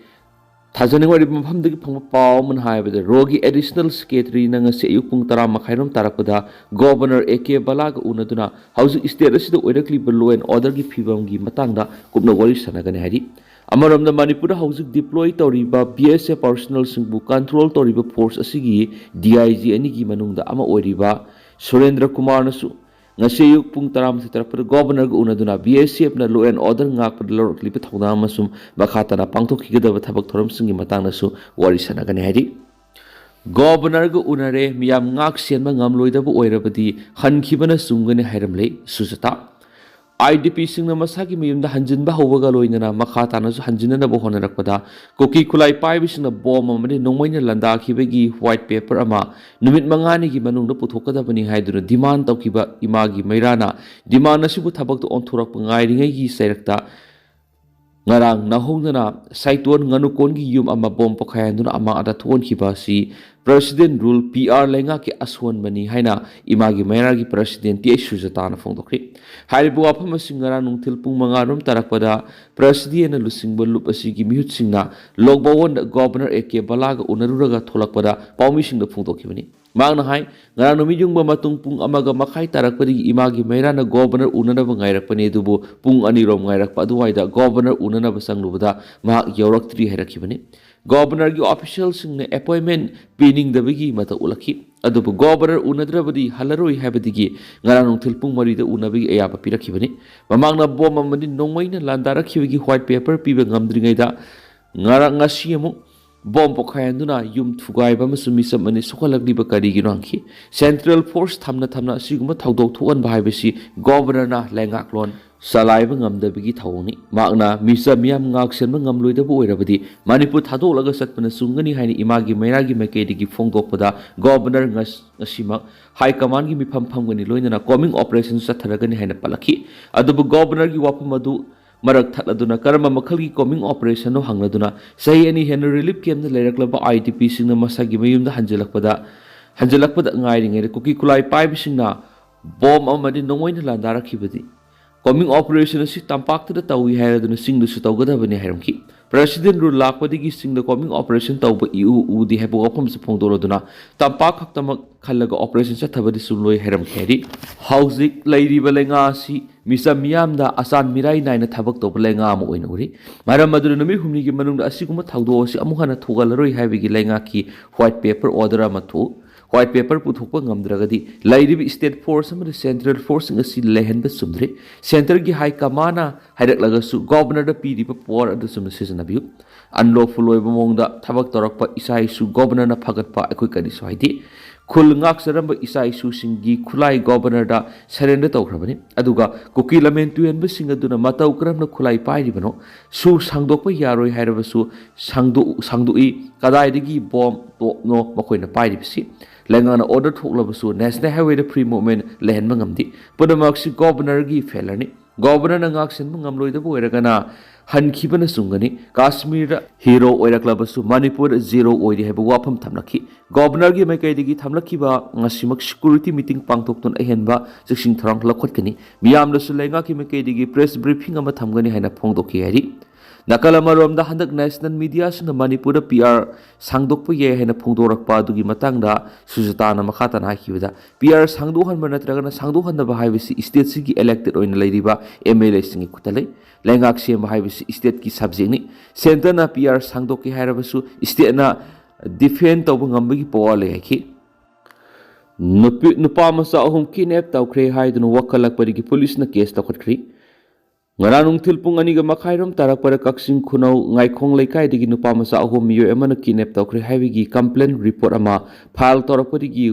ꯊꯥꯖꯅꯤꯡꯉꯥꯏ ꯑꯣꯏꯔꯤꯕ ꯃꯐꯝꯗꯒꯤ ꯐꯪꯕ ꯄꯥꯎ ꯑꯃꯅ ꯍꯥꯏꯕꯗ, ꯔꯣꯒꯤ ꯑꯦꯗꯤꯁꯅꯦꯜ ꯁꯦꯀ꯭ꯔꯦꯇꯔꯤꯅ ꯉꯁꯤ ꯑꯌꯨꯛ ꯄꯨꯡ ꯇꯔꯥ ꯃꯈꯥꯏꯔꯣꯝ ꯇꯥꯔꯛꯄꯗ ꯒꯣꯕꯔꯅꯔ ꯑꯦ ꯀꯦ ꯕꯂꯥꯒ ꯎꯅꯗꯨꯅ ꯍꯧꯖꯤꯛ ꯁ꯭ꯇꯦꯠ ꯑꯁꯤꯗ ꯑꯣꯏꯔꯛꯂꯤꯕ law and orderꯒꯤ ꯐꯤꯕꯝꯒꯤ ꯃꯇꯥꯡꯗ ꯀꯨꯞꯅ ꯋꯥꯔꯤ ꯁꯥꯟꯅꯒꯅꯤ ꯍꯥꯏꯔꯤ꯫ ꯑꯃꯔꯣꯝꯗ, ꯃꯅꯤꯄꯨꯔꯗ ꯍꯧꯖꯤꯛ ꯗꯤꯄ꯭ꯂꯣꯏ ꯇꯧꯔꯤꯕ ꯕꯤ ꯑꯦꯁ ꯑꯦꯐ ꯄꯥꯔꯁꯣꯅꯦꯜꯁꯤꯡꯕꯨ ꯀꯟꯇ꯭ꯔꯣꯜ ꯇꯧꯔꯤꯕ ꯐꯣꯔꯁ ꯑꯁꯤꯒꯤ ꯗꯤ ꯑꯥꯏ ꯖꯤ ꯑꯅꯤꯒꯤ ꯃꯅꯨꯡꯗ ꯑꯃ ꯑꯣꯏꯔꯤꯕ ꯁꯨꯔꯦꯟꯗ꯭ꯔ ꯀꯨꯃꯥꯔꯅꯁꯨ ꯉꯁꯤ ꯑꯌꯨꯛ ꯄꯨꯡ ꯇꯔꯥꯃꯥꯊꯣꯏ ꯇꯥꯔꯛꯄꯗ ꯒꯣꯕꯔꯅꯔꯒ ꯎꯅꯗꯨꯅ ꯕꯤ ꯑꯦꯁ ꯑꯦꯐꯅ law and order ꯉꯥꯛꯄꯗ ꯂꯧꯔꯛꯂꯤꯕ ꯊꯧꯗꯥꯡ ꯑꯃꯁꯨꯡ ꯃꯈꯥ ꯇꯥꯅ ꯄꯥꯡꯊꯣꯛꯈꯤꯒꯗꯕ ꯊꯕꯛ ꯊꯧꯔꯝꯁꯤꯡꯒꯤ ꯃꯇꯥꯡꯗꯁꯨ ꯋꯥꯔꯤ ꯁꯥꯟꯅꯒꯅꯤ ꯍꯥꯏꯔꯤ꯫ ꯒꯣꯕꯔꯅꯔꯒ ꯎꯅꯔꯦ, ꯃꯤꯌꯥꯝ ꯉꯥꯛ ꯁꯦꯟꯕ ꯉꯝꯂꯣꯏꯗꯕ ꯑꯣꯏꯔꯕꯗꯤ ꯍꯟꯈꯤꯕꯅ ꯆꯨꯝꯒꯅꯤ ꯍꯥꯏꯔꯝꯂꯦ ꯁꯨꯖꯇꯥ꯫ ꯑꯥꯏ ꯗꯤ ꯄꯤꯁꯤꯡꯅ ꯃꯁꯥꯒꯤ ꯃꯌꯨꯝꯗ ꯍꯟꯖꯤꯟꯕ ꯍꯧꯕꯒ ꯂꯣꯏꯅꯅ ꯃꯈꯥ ꯇꯥꯅꯁꯨ ꯍꯟꯖꯤꯟꯅꯅꯕ ꯍꯣꯠꯅꯔꯛꯄꯗ ꯀꯨꯀꯤ ꯈꯨꯠꯂꯥꯏ ꯄꯥꯏꯕꯁꯤꯡꯅ ꯕꯣꯝ ꯑꯃꯗꯤ ꯅꯣꯡꯃꯩꯅ ꯂꯥꯟꯗꯥꯈꯤꯕꯒꯤ ꯋꯥꯏꯠ ꯄꯦꯄꯔ ꯑꯃ ꯅꯨꯃꯤꯠ ꯃꯉꯥꯅꯤꯒꯤ ꯃꯅꯨꯡꯗ ꯄꯨꯊꯣꯛꯀꯗꯕꯅꯤ ꯍꯥꯏꯗꯨꯅ ꯗꯤꯃꯥꯟ ꯇꯧꯈꯤꯕ ꯏꯃꯥꯒꯤ ꯃꯩꯔꯥꯅ ꯗꯤꯃꯥꯟ ꯑꯁꯤꯕꯨ ꯊꯕꯛꯇ ꯑꯣꯟꯊꯣꯔꯛꯄ ꯉꯥꯏꯔꯤꯉꯩꯒꯤ ꯆꯩꯔꯛꯇ ꯉꯔꯥꯡ ꯅꯧꯍꯧꯅꯅ ꯁꯥꯏꯇꯣꯟ ꯉꯥꯅꯨꯀꯣꯟꯒꯤ ꯌꯨꯝ ꯑꯃ ꯕꯣꯝ ꯄꯣꯈꯥꯏꯍꯟꯗꯨꯅ ꯑꯃꯥꯡ ꯑꯇꯥ ꯊꯣꯛꯍꯟꯈꯤꯕ ꯑꯁꯤ President Rule, ꯄꯤ ꯑꯥꯔ ꯂꯩꯉꯥꯛꯀꯤ ꯑꯁꯣꯟꯕꯅꯤ ꯍꯥꯏꯅ ꯏꯃꯥꯒꯤ ꯃꯩꯔꯥꯒꯤ ꯄ꯭ꯔꯁꯤꯗꯦꯟ ꯇꯤ ꯑꯩꯆ ꯁꯨꯖꯇꯥꯅ ꯐꯣꯡꯗꯣꯛꯈ꯭ꯔꯤ꯫ ꯍꯥꯏꯔꯤꯕ ꯋꯥꯐꯝ ꯑꯁꯤ ꯉꯔꯥꯡ ꯅꯨꯡꯊꯤꯜ ꯄꯨꯡ ꯃꯉꯥ ꯔꯣꯝ ꯇꯥꯔꯛꯄꯗ ꯄ꯭ꯔꯁꯤꯗꯦꯟꯅ ꯂꯨꯆꯤꯡꯕ ꯂꯨꯞ ꯑꯁꯤꯒꯤ ꯃꯤꯍꯨꯠꯁꯤꯡꯅ ꯂꯣꯛ ꯚꯋꯟꯗ ꯒꯣꯕꯔꯅꯔ ꯑꯦ ꯀꯦ ꯕꯂꯥꯒ ꯎꯅꯔꯨꯔꯒ ꯊꯣꯛꯂꯛꯄꯗ ꯄꯥꯎꯃꯤꯁꯤꯡꯗ ꯐꯣꯡꯗꯣꯛꯈꯤꯕꯅꯤ꯫ ꯃꯍꯥꯛꯅ ꯍꯥꯏ, ꯉꯔꯥꯡ ꯅꯨꯃꯤꯠ ꯌꯨꯡꯕ ꯃꯇꯨꯡ ꯄꯨꯡ ꯑꯃꯒ ꯃꯈꯥꯏ ꯇꯥꯔꯛꯄꯗꯒꯤ ꯏꯃꯥꯒꯤ ꯃꯩꯔꯥꯅ ꯒꯣꯕꯔꯅꯔ ꯎꯅꯅꯕ ꯉꯥꯏꯔꯛꯄꯅꯤ, ꯑꯗꯨꯕꯨ ꯄꯨꯡ ꯑꯅꯤꯔꯣꯝ ꯉꯥꯏꯔꯛꯄ ꯑꯗꯨꯋꯥꯏꯗ ꯒꯣꯕꯔꯅꯔ ꯎꯅꯅꯕ ꯆꯪꯂꯨꯕꯗ ꯃꯍꯥꯛ ꯌꯧꯔꯛꯇ꯭ꯔꯤ ꯍꯥꯏꯔꯛꯈꯤꯕꯅꯤ꯫ ꯒꯣꯕꯔꯅꯔꯒꯤ ꯑꯣꯐꯤꯁꯤꯌꯦꯜꯁꯤꯡꯅ ꯑꯦꯄꯣꯏꯟꯃꯦꯟ ꯄꯤꯅꯤꯡꯗꯕꯒꯤ ꯃꯇꯧ ꯎꯠꯂꯛꯈꯤ꯫ ꯑꯗꯨꯕꯨ ꯒꯣꯕꯔꯅꯔ ꯎꯅꯗ꯭ꯔꯕꯗꯤ ꯍꯜꯂꯔꯣꯏ ꯍꯥꯏꯕꯗꯒꯤ ꯉꯔꯥꯡ ꯅꯨꯡꯊꯤꯜ ꯄꯨꯡ ꯃꯔꯤꯗ ꯎꯅꯕꯒꯤ ꯑꯌꯥꯕ ꯄꯤꯔꯛꯈꯤꯕꯅꯤ꯫ ꯃꯃꯥꯡꯗ ꯕꯣꯝ ꯑꯃꯗꯤ ꯅꯣꯡꯃꯩꯅ ꯂꯥꯟꯗꯥꯔꯛꯈꯤꯕꯒꯤ ꯋꯥꯏꯠ ꯄꯦꯄꯔ ꯄꯤꯕ ꯉꯝꯗ꯭ꯔꯤꯉꯩꯗ ꯉꯔꯥꯡ, ꯉꯁꯤ ꯑꯃꯨꯛ ꯕꯣꯝ ꯄꯣꯈꯥꯏꯍꯟꯗꯨꯅ ꯌꯨꯝ ꯊꯨꯒꯥꯏꯕ ꯑꯃꯁꯨꯡ ꯃꯤꯆꯝ ꯑꯅꯤ ꯁꯣꯛꯍꯜꯂꯛꯂꯤꯕ ꯀꯔꯤꯒꯤꯅꯣ ꯍꯪꯈꯤ꯫ ꯁꯦꯟꯇ꯭ꯔꯦꯜ ꯐꯣꯔꯁ ꯊꯝꯅ ꯊꯝꯅ ꯑꯁꯤꯒꯨꯝꯕ ꯊꯧꯗꯣꯛ ꯊꯣꯛꯍꯟꯕ ꯍꯥꯏꯕꯁꯤ ꯒꯣꯕꯔꯅꯔꯅ ꯂꯩꯉꯥꯛꯂꯣꯟ ꯆꯂꯥꯏꯕ ꯉꯝꯗꯕꯒꯤ ꯊꯧꯑꯣꯡꯅꯤ꯫ ꯃꯍꯥꯛꯅ ꯃꯤꯆꯝ ꯃꯤꯌꯥꯝ ꯉꯥꯛꯁꯦꯟꯕ ꯉꯝꯂꯣꯏꯗꯕ ꯑꯣꯏꯔꯕꯗꯤ ꯃꯅꯤꯄꯨꯔ ꯊꯥꯗꯣꯛꯂꯒ ꯆꯠꯄꯅ ꯆꯨꯝꯒꯅꯤ ꯍꯥꯏꯅ ꯏꯃꯥꯒꯤ ꯃꯩꯔꯥꯒꯤ ꯃꯥꯏꯀꯩꯗꯒꯤ ꯐꯣꯡꯗꯣꯛꯄꯗ ꯒꯣꯕꯔꯅꯔ ꯉꯁ-, ꯉꯁꯤꯃꯛ ꯍꯥꯏ ꯀꯃꯥꯟꯒꯤ ꯃꯤꯐꯝ ꯐꯝꯒꯅꯤ, ꯂꯣꯏꯅꯅ ꯀꯣꯃꯤꯡ ꯑꯣꯄꯔꯦꯁꯟ ꯆꯠꯊꯔꯒꯅꯤ ꯍꯥꯏꯅ ꯄꯜꯂꯛꯈꯤ꯫ ꯑꯗꯨꯕꯨ ꯒꯣꯕꯔꯅꯔꯒꯤ ꯋꯥꯐꯝ ꯑꯗꯨ ꯃꯔꯛ ꯊꯠꯂꯗꯨꯅ ꯀꯔꯝꯕ ꯃꯈꯜꯒꯤ ꯀꯣꯃꯤꯡ ꯑꯣꯄꯔꯦꯁꯟꯅꯣ ꯍꯪꯂꯗꯨꯅ ꯆꯍꯤ ꯑꯅꯤ ꯍꯦꯟꯅ ꯔꯤꯂꯤꯐ ꯀꯦꯝꯞꯇ ꯂꯩꯔꯛꯂꯕ ꯑꯥꯏ ꯗꯤ ꯄꯤꯁꯤꯡꯅ ꯃꯁꯥꯒꯤ ꯃꯌꯨꯝꯗ ꯍꯟꯖꯤꯜꯂꯛꯄꯗ, ꯍꯟꯖꯤꯜꯂꯛꯄꯗ ꯉꯥꯏꯔꯤꯉꯩꯗ ꯀꯨꯀꯤ ꯈꯨꯠꯂꯥꯏ ꯄꯥꯏꯕꯁꯤꯡꯅ ꯕꯣꯝ ꯑꯃꯗꯤ ꯅꯣꯡꯃꯩꯅ ꯂꯥꯟꯗꯥꯔꯛꯈꯤꯕꯗꯤ ꯀꯣꯃꯤꯡ ꯑꯣꯄꯔꯦꯁꯟ ꯑꯁꯤ ꯇꯝꯄꯥꯛꯇꯨꯗ ꯇꯧꯏ ꯍꯥꯏꯔꯗꯨꯅ ꯆꯤꯡꯗꯁꯨ ꯇꯧꯒꯗꯕꯅꯤ ꯍꯥꯏꯔꯝꯈꯤ꯫ ꯄ꯭ꯔꯦꯁꯤꯗꯦꯟ ꯔꯨꯜ ꯂꯥꯛꯄꯗꯒꯤ ꯆꯤꯡꯗ ꯀꯣꯃꯤꯡ ꯑꯣꯄꯔꯦꯁꯟ ꯇꯧꯕ ꯏꯎ ꯎꯗꯦ ꯍꯥꯏꯕ ꯋꯥꯐꯝꯁꯨ ꯐꯣꯡꯗꯣꯛꯂꯗꯨꯅ ꯇꯝꯄꯥꯛ ꯈꯛꯇꯃꯛ ꯈꯜꯂꯒ ꯑꯣꯄꯔꯦꯁꯟ ꯆꯠꯊꯕꯗꯤ ꯆꯨꯝꯂꯣꯏ ꯍꯥꯏꯔꯝꯈꯤ ꯍꯥꯏꯔꯤ꯫ ꯍꯧꯖꯤꯛ ꯂꯩꯔꯤꯕ ꯂꯩꯉꯥꯛ ꯑꯁꯤ ꯃꯤꯆꯝ ꯃꯤꯌꯥꯝꯗ ꯑꯆꯥꯟ ꯃꯤꯔꯥꯏ ꯅꯥꯏꯅ ꯊꯕꯛ ꯇꯧꯕ ꯂꯩꯉꯥꯛ ꯑꯃ ꯑꯣꯏꯅ ꯎꯔꯤ꯫ ꯃꯔꯝ ꯑꯗꯨꯅ ꯅꯨꯃꯤꯠ ꯍꯨꯝꯅꯤꯒꯤ ꯃꯅꯨꯡꯗ ꯑꯁꯤꯒꯨꯝꯕ ꯊꯧꯗꯣꯛ ꯑꯁꯤ ꯑꯃꯨꯛ ꯍꯟꯅ ꯊꯣꯛꯍꯜꯂꯔꯣꯏ ꯍꯥꯏꯕꯒꯤ ꯂꯩꯉꯥꯛꯀꯤ ꯋꯥꯏꯠ ꯄꯦꯄꯔ ꯑꯣꯔꯗꯔ ꯑꯃ ꯊꯣꯛꯎ꯫ ꯋꯥꯏꯠ ꯄꯦꯄꯔ ꯄꯨꯊꯣꯛꯄ ꯉꯝꯗ꯭ꯔꯒꯗꯤ ꯂꯩꯔꯤꯕ ꯁ꯭ꯇꯦꯠ ꯐꯣꯔꯁ ꯑꯃꯗꯤ ꯁꯦꯟꯇ꯭ꯔꯦꯜ ꯐꯣꯔꯁꯁꯤꯡ ꯑꯁꯤ ꯂꯩꯍꯟꯕ ꯆꯨꯝꯗ꯭ꯔꯤ꯫ ꯁꯦꯟꯇꯔꯒꯤ ꯍꯥꯏ ꯀꯃꯥꯟꯅ ꯍꯥꯏꯔꯛꯂꯒꯁꯨ ꯒꯣꯕꯔꯅꯔꯗ ꯄꯤꯔꯤꯕ ꯄꯋꯥꯔ ꯑꯗꯨ ꯆꯨꯝꯅ ꯁꯤꯖꯤꯟꯅꯕꯤꯌꯨ꯫ ꯑꯟꯂꯣꯐꯨꯜ ꯑꯣꯏꯕ ꯃꯑꯣꯡꯗ ꯊꯕꯛ ꯇꯧꯔꯛꯄ ꯏꯆꯥ ꯏꯁꯨ ꯒꯣꯕꯔꯅꯔꯅ ꯐꯒꯠꯄ ꯑꯩꯈꯣꯏ ꯀꯔꯤꯁꯨ ꯍꯥꯏꯗꯦ꯫ ꯈꯨꯜ ꯉꯥꯛꯆꯔꯝꯕ ꯏꯆꯥ ꯏꯁꯨꯁꯤꯡꯒꯤ ꯈꯨꯠꯂꯥꯏ ꯒꯣꯕꯔꯅꯔꯗ ꯁꯔꯦꯟꯗꯔ ꯇꯧꯈ꯭ꯔꯕꯅꯤ꯫ ꯑꯗꯨꯒ ꯀꯨꯀꯤ ꯂꯃꯦꯟ ꯇꯨꯍꯦꯟꯕꯁꯤꯡ ꯑꯗꯨꯅ ꯃꯇꯧ ꯀꯔꯝꯅ ꯈꯨꯠꯂꯥꯏ ꯄꯥꯏꯔꯤꯕꯅꯣ? ꯁꯨ ꯁꯥꯡꯗꯣꯛꯄ ꯌꯥꯔꯣꯏ ꯍꯥꯏꯔꯕꯁꯨ ꯁꯥꯡꯗꯣꯛ-, ꯁꯥꯡꯗꯣꯛꯏ꯫ ꯀꯗꯥꯏꯗꯒꯤ ꯕꯣꯝ ꯇꯣꯞꯅꯣ ꯃꯈꯣꯏꯅ ꯄꯥꯏꯔꯤꯕꯁꯤ? ꯂꯩꯉꯥꯛꯅ ꯑꯣꯔꯗꯔ ꯊꯣꯛꯂꯕꯁꯨ ꯅꯦꯁꯅꯦꯜ ꯍꯥꯏꯋꯦꯗ ꯐ꯭ꯔꯤ ꯃꯨꯚꯃꯦꯟ ꯂꯩꯍꯟꯕ ꯉꯝꯗꯦ꯫ ꯄꯨꯝꯅꯃꯛꯁꯤ ꯒꯣꯕꯔꯅꯔꯒꯤ ꯐꯦꯂꯔꯅꯤ꯫ ꯒꯣꯕꯔꯅꯔꯅ ꯉꯥꯛꯁꯦꯟꯕ ꯉꯝꯂꯣꯏꯗꯕ ꯑꯣꯏꯔꯒꯅ ꯍꯟꯈꯤꯕꯅ ꯆꯨꯝꯒꯅꯤ꯫ ꯀꯥꯁꯃꯤꯔꯗ ꯍꯤꯔꯣ ꯑꯣꯏꯔꯛꯂꯕꯁꯨ ꯃꯅꯤꯄꯨꯔꯗ ꯖꯤꯔꯣ ꯑꯣꯏꯔꯤ ꯍꯥꯏꯕ ꯋꯥꯐꯝ ꯊꯝꯂꯛꯈꯤ꯫ ꯒꯣꯕꯔꯅꯔꯒꯤ ꯃꯥꯏꯀꯩꯗꯒꯤ ꯊꯝꯂꯛꯈꯤꯕ ꯉꯁꯤꯃꯛ ꯁꯦꯀ꯭ꯌꯨꯔꯤꯇꯤ ꯃꯤꯇꯤꯡ ꯄꯥꯡꯊꯣꯛꯇꯨꯅ ꯑꯍꯦꯟꯕ ꯆꯦꯛꯁꯤꯟ ꯊꯧꯔꯥꯡ ꯂꯧꯈꯠꯀꯅꯤ꯫ ꯃꯤꯌꯥꯝꯗꯁꯨ ꯂꯩꯉꯥꯛꯀꯤ ꯃꯥꯏꯀꯩꯗꯒꯤ ꯄ꯭ꯔꯦꯁ ꯕ꯭ꯔꯤꯐꯤꯡ ꯑꯃ ꯊꯝꯒꯅꯤ ꯍꯥꯏꯅ ꯐꯣꯡꯗꯣꯛꯈꯤ ꯍꯥꯏꯔꯤ꯫ ꯅꯥꯀꯜ ꯑꯃꯔꯣꯝꯗ, ꯍꯟꯗꯛ ꯅꯦꯁꯅꯦꯜ ꯃꯤꯗꯤꯌꯥꯁꯤꯡꯅ ꯃꯅꯤꯄꯨꯔꯗ ꯄꯤ ꯑꯥꯔ ꯁꯥꯡꯗꯣꯛꯄ ꯌꯥꯏ ꯍꯥꯏꯅ ꯐꯣꯡꯗꯣꯔꯛꯄ ꯑꯗꯨꯒꯤ ꯃꯇꯥꯡꯗ ꯁꯨꯖꯇꯥꯅ ꯃꯈꯥ ꯇꯥꯅ ꯍꯥꯏꯈꯤꯕꯗ, ꯄꯤ ꯑꯥꯔ ꯁꯥꯡꯗꯣꯛꯍꯟꯕ ꯅꯠꯇ꯭ꯔꯒꯅ ꯁꯥꯡꯗꯣꯛꯍꯟꯗꯕ ꯍꯥꯏꯕꯁꯤ ꯁ꯭ꯇꯦꯠꯁꯤꯒꯤ ꯏꯂꯦꯛꯇꯦꯗ ꯑꯣꯏꯅ ꯂꯩꯔꯤꯕ ꯑꯦꯝ ꯑꯦꯜ ꯑꯦꯁꯤꯡꯒꯤ ꯈꯨꯠꯇ ꯂꯩ꯫ ꯂꯩꯉꯥꯛ ꯁꯦꯝꯕ ꯍꯥꯏꯕꯁꯤ ꯁ꯭ꯇꯦꯠꯀꯤ ꯁꯕꯖꯦꯛꯅꯤ꯫ ꯁꯦꯟꯇꯔꯅ ꯄꯤ ꯑꯥꯔ ꯁꯥꯡꯗꯣꯛꯀꯦ ꯍꯥꯏꯔꯕꯁꯨ ꯁ꯭ꯇꯦꯠꯅ ꯗꯤꯐꯦꯟ ꯇꯧꯕ ꯉꯝꯕꯒꯤ ꯄꯋꯥꯔ ꯂꯩ ꯍꯥꯏꯈꯤ꯫ ꯅꯨꯄꯤ, ꯅꯨꯄꯥ ꯃꯆꯥ ꯑꯍꯨꯝ ꯀꯤꯗꯅꯦꯞ ꯇꯧꯈ꯭ꯔꯦ ꯍꯥꯏꯗꯨꯅ ꯋꯥꯈꯠꯂꯛꯄꯗꯒꯤ ꯄꯨꯂꯤꯁꯅ ꯀꯦꯁ ꯂꯧꯈꯠꯈ꯭ꯔꯤ꯫ ꯉꯔꯥꯡ ꯅꯨꯡꯊꯤꯜ ꯄꯨꯡ ꯑꯅꯤꯒ ꯃꯈꯥꯏꯔꯣꯝ ꯇꯥꯔꯛꯄꯗ ꯀꯛꯆꯤꯡ ꯈꯨꯅꯧ ꯉꯥꯏꯈꯣꯡ ꯂꯩꯀꯥꯏꯗꯒꯤ ꯅꯨꯄꯥ ꯃꯆꯥ ꯑꯍꯨꯝ ꯃꯤꯑꯣꯏ ꯑꯃꯅ ꯀꯤꯗꯅꯦꯞ ꯇꯧꯈ꯭ꯔꯦ ꯍꯥꯏꯕꯒꯤ ꯀꯝꯄ꯭ꯂꯦꯟ ꯔꯤꯄꯣꯔꯠ ꯑꯃ ꯐꯥꯏꯜ ꯇꯧꯔꯛꯄꯗꯒꯤ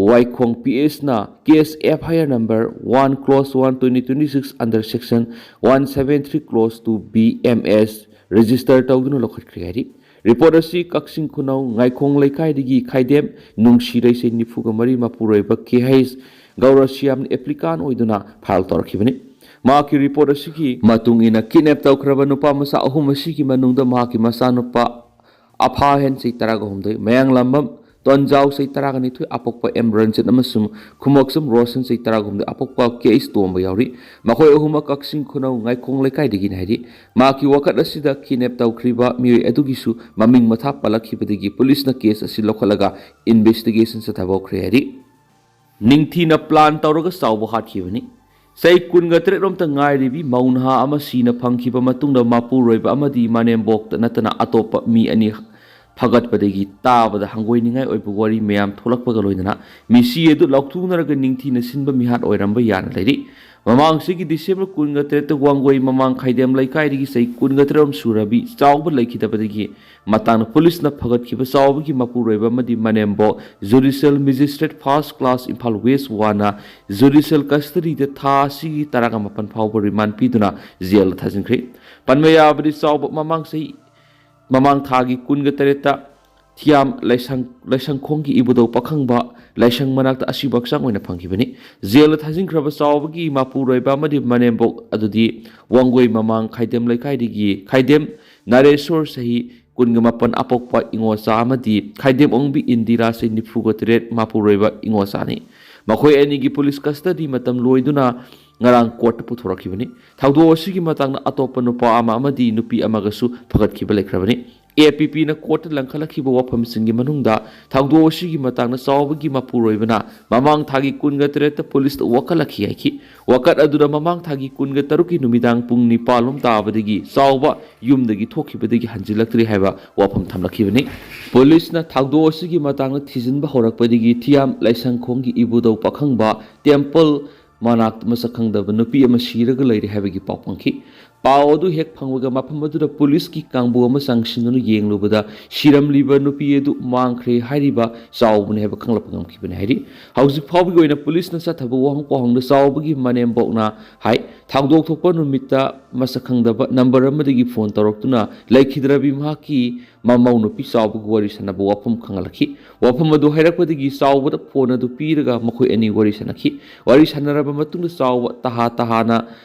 ꯋꯥꯏꯈꯣꯡ ꯄꯤ ꯑꯦꯁꯅ case F I R number one clause one twenty twenty six under section one seven three clause two B M S register ꯇꯧꯗꯨꯅ ꯂꯧꯈꯠꯈ꯭ꯔꯦ ꯍꯥꯏꯔꯤ꯫ ꯔꯤꯄꯣꯔꯠ ꯑꯁꯤ ꯀꯛꯆꯤꯡ ꯈꯨꯅꯧ ꯉꯥꯏꯈꯣꯡ ꯂꯩꯀꯥꯏꯗꯒꯤ ꯈꯥꯏꯗꯦꯝ ꯅꯨꯡꯁꯤ ꯂꯩꯁꯩ ꯅꯤꯐꯨꯒ ꯃꯔꯤ ꯃꯄꯨꯔꯣꯏꯕ ꯀꯦ ꯍꯩꯁ ꯒꯧꯔꯁꯤꯌꯥꯝ ꯑꯦꯄ꯭ꯂꯤꯀꯥꯟ ꯑꯣꯏꯗꯨꯅ ꯐꯥꯏꯜ ꯇꯧꯔꯛꯈꯤꯕꯅꯤ꯫ ꯃꯍꯥꯛꯀꯤ ꯔꯤꯄꯣꯔꯠ ꯑꯁꯤꯒꯤ ꯃꯇꯨꯡ ꯏꯟꯅ ꯀꯤꯗꯅꯦꯞ ꯇꯧꯈ꯭ꯔꯕ ꯅꯨꯄꯥ ꯃꯆꯥ ꯑꯍꯨꯝ ꯑꯁꯤꯒꯤ ꯃꯅꯨꯡꯗ ꯃꯍꯥꯛꯀꯤ ꯃꯆꯥꯅꯨꯄꯥ ꯑꯐꯥꯍꯦꯟ ꯆꯍꯤ ꯇꯔꯥꯒ ꯍꯨꯝꯗꯣꯏ, ꯃꯌꯥꯡꯂꯥꯝꯕꯝ ꯇꯣꯟꯖꯥꯎ ꯆꯍꯤ ꯇꯔꯥꯒ ꯅꯤꯊꯣꯏ, ꯑꯄꯣꯛꯄ ꯑꯦꯝ ꯔꯟꯖꯤꯠ ꯑꯃꯁꯨꯡ ꯈꯨꯃꯣꯛꯁꯝ ꯔꯣꯁꯟ ꯆꯍꯤ ꯇꯔꯥꯒ ꯍꯨꯝꯗꯣꯏ, ꯑꯄꯣꯛꯄ ꯀꯦ ꯑꯩꯆ ꯇꯣꯝꯕ ꯌꯥꯎꯔꯤ꯫ ꯃꯈꯣꯏ ꯑꯍꯨꯝꯃꯛ ꯀꯛꯆꯤꯡ ꯈꯨꯅꯧ ꯉꯥꯏꯈꯣꯡ ꯂꯩꯀꯥꯏꯗꯒꯤꯅꯤ ꯍꯥꯏꯔꯤ꯫ ꯃꯍꯥꯛꯀꯤ ꯋꯥꯀꯠ ꯑꯁꯤꯗ ꯀꯤꯗꯅꯦꯞ ꯇꯧꯈ꯭ꯔꯤꯕ ꯃꯤꯑꯣꯏ ꯑꯗꯨꯒꯤꯁꯨ ꯃꯃꯤꯡ ꯃꯊꯥ ꯄꯜꯂꯛꯈꯤꯕꯗꯒꯤ ꯄꯨꯂꯤꯁꯅ ꯀꯦꯁ ꯑꯁꯤ ꯂꯧꯈꯠꯂꯒ ꯏꯟꯚꯦꯁꯇꯤꯒꯦꯁꯟ ꯆꯠꯊꯕ ꯍꯧꯈ꯭ꯔꯦ ꯍꯥꯏꯔꯤ꯫ ꯅꯤꯡꯊꯤꯅ ꯄ꯭ꯂꯥꯟ ꯇꯧꯔꯒ ꯆꯥꯎꯕ ꯍꯥꯠꯈꯤꯕꯅꯤ꯫ ꯆꯍꯤ ꯀꯨꯟꯒ ꯇꯔꯦꯠ ꯔꯣꯝꯇ ꯉꯥꯏꯔꯤꯕꯤ ꯃꯧ ꯅꯍꯥ ꯑꯃ ꯁꯤꯅ ꯐꯪꯈꯤꯕ ꯃꯇꯨꯡꯗ ꯃꯄꯨꯔꯣꯏꯕ ꯑꯃꯗꯤ ꯃꯅꯦꯝꯕꯣꯛꯇ ꯅꯠꯇꯅ ꯑꯇꯣꯞꯄ ꯃꯤ ꯑꯅꯤ ꯐꯒꯠꯄꯗꯒꯤ ꯇꯥꯕꯗ ꯍꯪꯒꯣꯏꯅꯤꯡꯉꯥꯏ ꯑꯣꯏꯕ ꯋꯥꯔꯤ ꯃꯌꯥꯝ ꯊꯣꯛꯂꯛꯄꯒ ꯂꯣꯏꯅꯅ ꯃꯤꯁꯤ ꯑꯗꯨ ꯂꯥꯎꯊꯣꯛꯅꯔꯒ ꯅꯤꯡꯊꯤꯅ ꯁꯤꯟꯕ ꯃꯤꯍꯥꯠ ꯑꯣꯏꯔꯝꯕ ꯌꯥꯅ ꯂꯩꯔꯤ꯫ ꯃꯃꯥꯡ ꯆꯍꯤꯒꯤ ꯗꯤꯁꯦꯝꯕꯔ ꯀꯨꯟꯒ ꯇꯔꯦꯠꯇ ꯋꯥꯡꯒꯣꯏ ꯃꯃꯥꯡ ꯈꯥꯏꯗꯦꯝ ꯂꯩꯀꯥꯏꯗꯒꯤ ꯆꯍꯤ ꯀꯨꯟꯒ ꯇꯔꯦꯠ ꯁꯨꯔꯕꯤ ꯆꯥꯎꯕ ꯂꯩꯈꯤꯗꯕꯗꯒꯤ ꯃꯇꯥꯡꯗ ꯄꯨꯂꯤꯁꯅ ꯐꯒꯠꯈꯤꯕ ꯆꯥꯎꯕꯒꯤ ꯃꯄꯨꯔꯣꯏꯕ ꯑꯃꯗꯤ ꯃꯅꯦꯝꯕꯣꯛ judicial magistrate first class Imphal west ꯋꯥꯟꯅ ꯖꯨꯗꯤꯁꯤꯌꯦꯜ ꯀꯁꯇꯗꯤꯗ ꯊꯥ ꯑꯁꯤꯒꯤ ꯇꯔꯥꯒ ꯃꯥꯄꯟ ꯐꯥꯎꯕ ꯔꯤꯃꯥꯟ ꯄꯤꯗꯨꯅ ꯖꯦꯜꯗ ꯊꯥꯖꯤꯟꯈ꯭ꯔꯦ꯫ ꯄꯟꯕ ꯌꯥꯕꯗꯤ ꯆꯥꯎꯕ ꯃꯃꯥꯡ ꯆꯍꯤ, ꯃꯃꯥꯡ ꯊꯥꯒꯤ ꯀꯨꯟꯒ ꯇꯔꯦꯠꯇ ꯊꯤꯌꯥꯝ ꯂꯥꯏꯁꯪ, ꯂꯥꯏꯁꯪꯈꯣꯡꯒꯤ ꯏꯕꯨꯙꯧ ꯄꯥꯈꯪꯕ ꯂꯥꯏꯁꯪ ꯃꯅꯥꯛꯇ ꯑꯁꯤꯕ ꯍꯛꯆꯥꯡ ꯑꯣꯏꯅ ꯐꯪꯈꯤꯕꯅꯤ꯫ ꯖꯦꯜꯗ ꯊꯥꯖꯤꯟꯈ꯭ꯔꯕ ꯆꯥꯎꯕꯒꯤ ꯃꯄꯨꯔꯣꯏꯕ ꯑꯃꯗꯤ ꯃꯅꯦꯝꯕꯣꯛ ꯑꯗꯨꯗꯤ ꯋꯥꯡꯒꯣꯏ ꯃꯃꯥꯡ ꯈꯥꯏꯗꯦꯝ ꯂꯩꯀꯥꯏꯗꯒꯤ ꯈꯥꯏꯗꯦꯝ ꯅꯔꯦꯁꯣꯔ ꯆꯍꯤ ꯀꯨꯟꯒ ꯃꯥꯄꯟ ꯑꯄꯣꯛꯄ ꯏꯉꯣꯆꯥ ꯑꯃꯗꯤ ꯈꯥꯏꯗꯦꯝ ꯑꯣꯡꯕꯤ ꯏꯟꯗꯤꯔꯥ ꯆꯍꯤ ꯅꯤꯐꯨꯒ ꯇꯔꯦꯠ ꯃꯄꯨꯔꯣꯏꯕ ꯏꯉꯣꯆꯥꯅꯤ꯫ ꯃꯈꯣꯏ ꯑꯅꯤꯒꯤ ꯄꯨꯂꯤꯁ ꯀꯁꯇꯗꯤ ꯃꯇꯝ ꯂꯣꯏꯗꯨꯅ ꯉꯔꯥꯡ ꯀꯣꯔꯠꯇ ꯄꯨꯊꯣꯔꯛꯈꯤꯕꯅꯤ꯫ ꯊꯧꯗꯣꯛ ꯑꯁꯤꯒꯤ ꯃꯇꯥꯡꯗ ꯑꯇꯣꯞꯄ ꯅꯨꯄꯥ ꯑꯃ ꯑꯃꯗꯤ ꯅꯨꯄꯤ ꯑꯃꯒꯁꯨ ꯐꯒꯠꯈꯤꯕ ꯂꯩꯈ꯭ꯔꯕꯅꯤ꯫ ꯑꯦ ꯄꯤ ꯄꯤꯅ ꯀꯣꯔꯠꯇ ꯂꯪꯈꯠꯂꯛꯈꯤꯕ ꯋꯥꯐꯝꯁꯤꯡꯒꯤ ꯃꯅꯨꯡꯗ ꯊꯧꯗꯣꯛ ꯑꯁꯤꯒꯤ ꯃꯇꯥꯡꯗ ꯆꯥꯎꯕꯒꯤ ꯃꯄꯨꯔꯣꯏꯕꯅ ꯃꯃꯥꯡ ꯊꯥꯒꯤ ꯀꯨꯟꯒ ꯇꯔꯦꯠꯇ ꯄꯨꯂꯤꯁꯇ ꯋꯥꯀꯠꯂꯛꯈꯤ ꯍꯥꯏꯈꯤ꯫ ꯋꯥꯀꯠ ꯑꯗꯨꯗ ꯃꯃꯥꯡ ꯊꯥꯒꯤ ꯀꯨꯟꯒ ꯇꯔꯨꯛꯀꯤ ꯅꯨꯃꯤꯗꯥꯡ ꯄꯨꯡ ꯅꯤꯄꯥꯟ ꯂꯣꯝ ꯇꯥꯕꯗꯒꯤ ꯆꯥꯎꯕ ꯌꯨꯝꯗꯒꯤ ꯊꯣꯛꯈꯤꯕꯗꯒꯤ ꯍꯟꯖꯤꯜꯂꯛꯇ꯭ꯔꯤ ꯍꯥꯏꯕ ꯋꯥꯐꯝ ꯊꯝꯂꯛꯈꯤꯕꯅꯤ꯫ ꯄꯨꯂꯤꯁꯅ ꯊꯧꯗꯣꯛ ꯑꯁꯤꯒꯤ ꯃꯇꯥꯡꯗ ꯊꯤꯖꯤꯟꯕ ꯍꯧꯔꯛꯄꯗꯒꯤ ꯊꯤꯌꯥꯝ ꯂꯥꯏꯁꯪꯈꯣꯡꯒꯤ ꯏꯕꯨꯙꯧ ꯄꯥꯈꯪꯕ ꯇꯦꯝꯄꯜ ꯃꯅꯥꯛꯇ ꯃꯁꯛ ꯈꯪꯗꯕ ꯅꯨꯄꯤ ꯑꯃ ꯁꯤꯔꯒ ꯂꯩꯔꯦ ꯍꯥꯏꯕꯒꯤ ꯄꯥꯎ ꯐꯪꯈꯤ꯫ ꯄꯥꯎ ꯑꯗꯨ ꯍꯦꯛ ꯐꯪꯕꯒ ꯃꯐꯝ ꯑꯗꯨꯗ ꯄꯨꯂꯤꯁꯀꯤ ꯀꯥꯡꯕꯨ ꯑꯃ ꯆꯪꯁꯤꯟꯗꯨꯅ ꯌꯦꯡꯂꯨꯕꯗ ꯁꯤꯔꯝꯂꯤꯕ ꯅꯨꯄꯤ ꯑꯗꯨ ꯃꯥꯡꯈ꯭ꯔꯦ ꯍꯥꯏꯔꯤꯕ ꯆꯥꯎꯕꯅꯤ ꯍꯥꯏꯕ ꯈꯪꯂꯛꯄ ꯉꯝꯈꯤꯕꯅꯤ ꯍꯥꯏꯔꯤ꯫ ꯍꯧꯖꯤꯛ ꯐꯥꯎꯕꯒꯤ ꯑꯣꯏꯅ ꯄꯨꯂꯤꯁꯅ ꯆꯠꯊꯕ ꯋꯥꯍꯪ ꯄꯥꯎꯍꯪꯗ ꯆꯥꯎꯕꯒꯤ ꯃꯅꯦꯝꯕꯣꯛꯅ ꯍꯥꯏ, ꯊꯧꯗꯣꯛ ꯊꯣꯛꯄ ꯅꯨꯃꯤꯠꯇ ꯃꯁꯛ ꯈꯪꯗꯕ ꯅꯝꯕꯔ ꯑꯃꯗꯒꯤ ꯐꯣꯟ ꯇꯧꯔꯛꯇꯨꯅ ꯂꯩꯈꯤꯗ꯭ꯔꯕꯤ ꯃꯍꯥꯛꯀꯤ ꯃꯃꯧ ꯅꯨꯄꯤ ꯆꯥꯎꯕꯒ ꯋꯥꯔꯤ ꯁꯥꯟꯅꯕ ꯋꯥꯐꯝ ꯈꯪꯍꯜꯂꯛꯈꯤ꯫ ꯋꯥꯐꯝ ꯑꯗꯨ ꯍꯥꯏꯔꯛꯄꯗꯒꯤ ꯆꯥꯎꯕꯗ ꯐꯣꯟ ꯑꯗꯨ ꯄꯤꯔꯒ ꯃꯈꯣꯏ ꯑꯅꯤ ꯋꯥꯔꯤ ꯁꯥꯟꯅꯈꯤ꯫ ꯋꯥꯔꯤ ꯁꯥꯟꯅꯔꯕ ꯃꯇꯨꯡꯗ ꯆꯥꯎꯕ ꯇꯍꯥ ꯇꯍꯥꯅ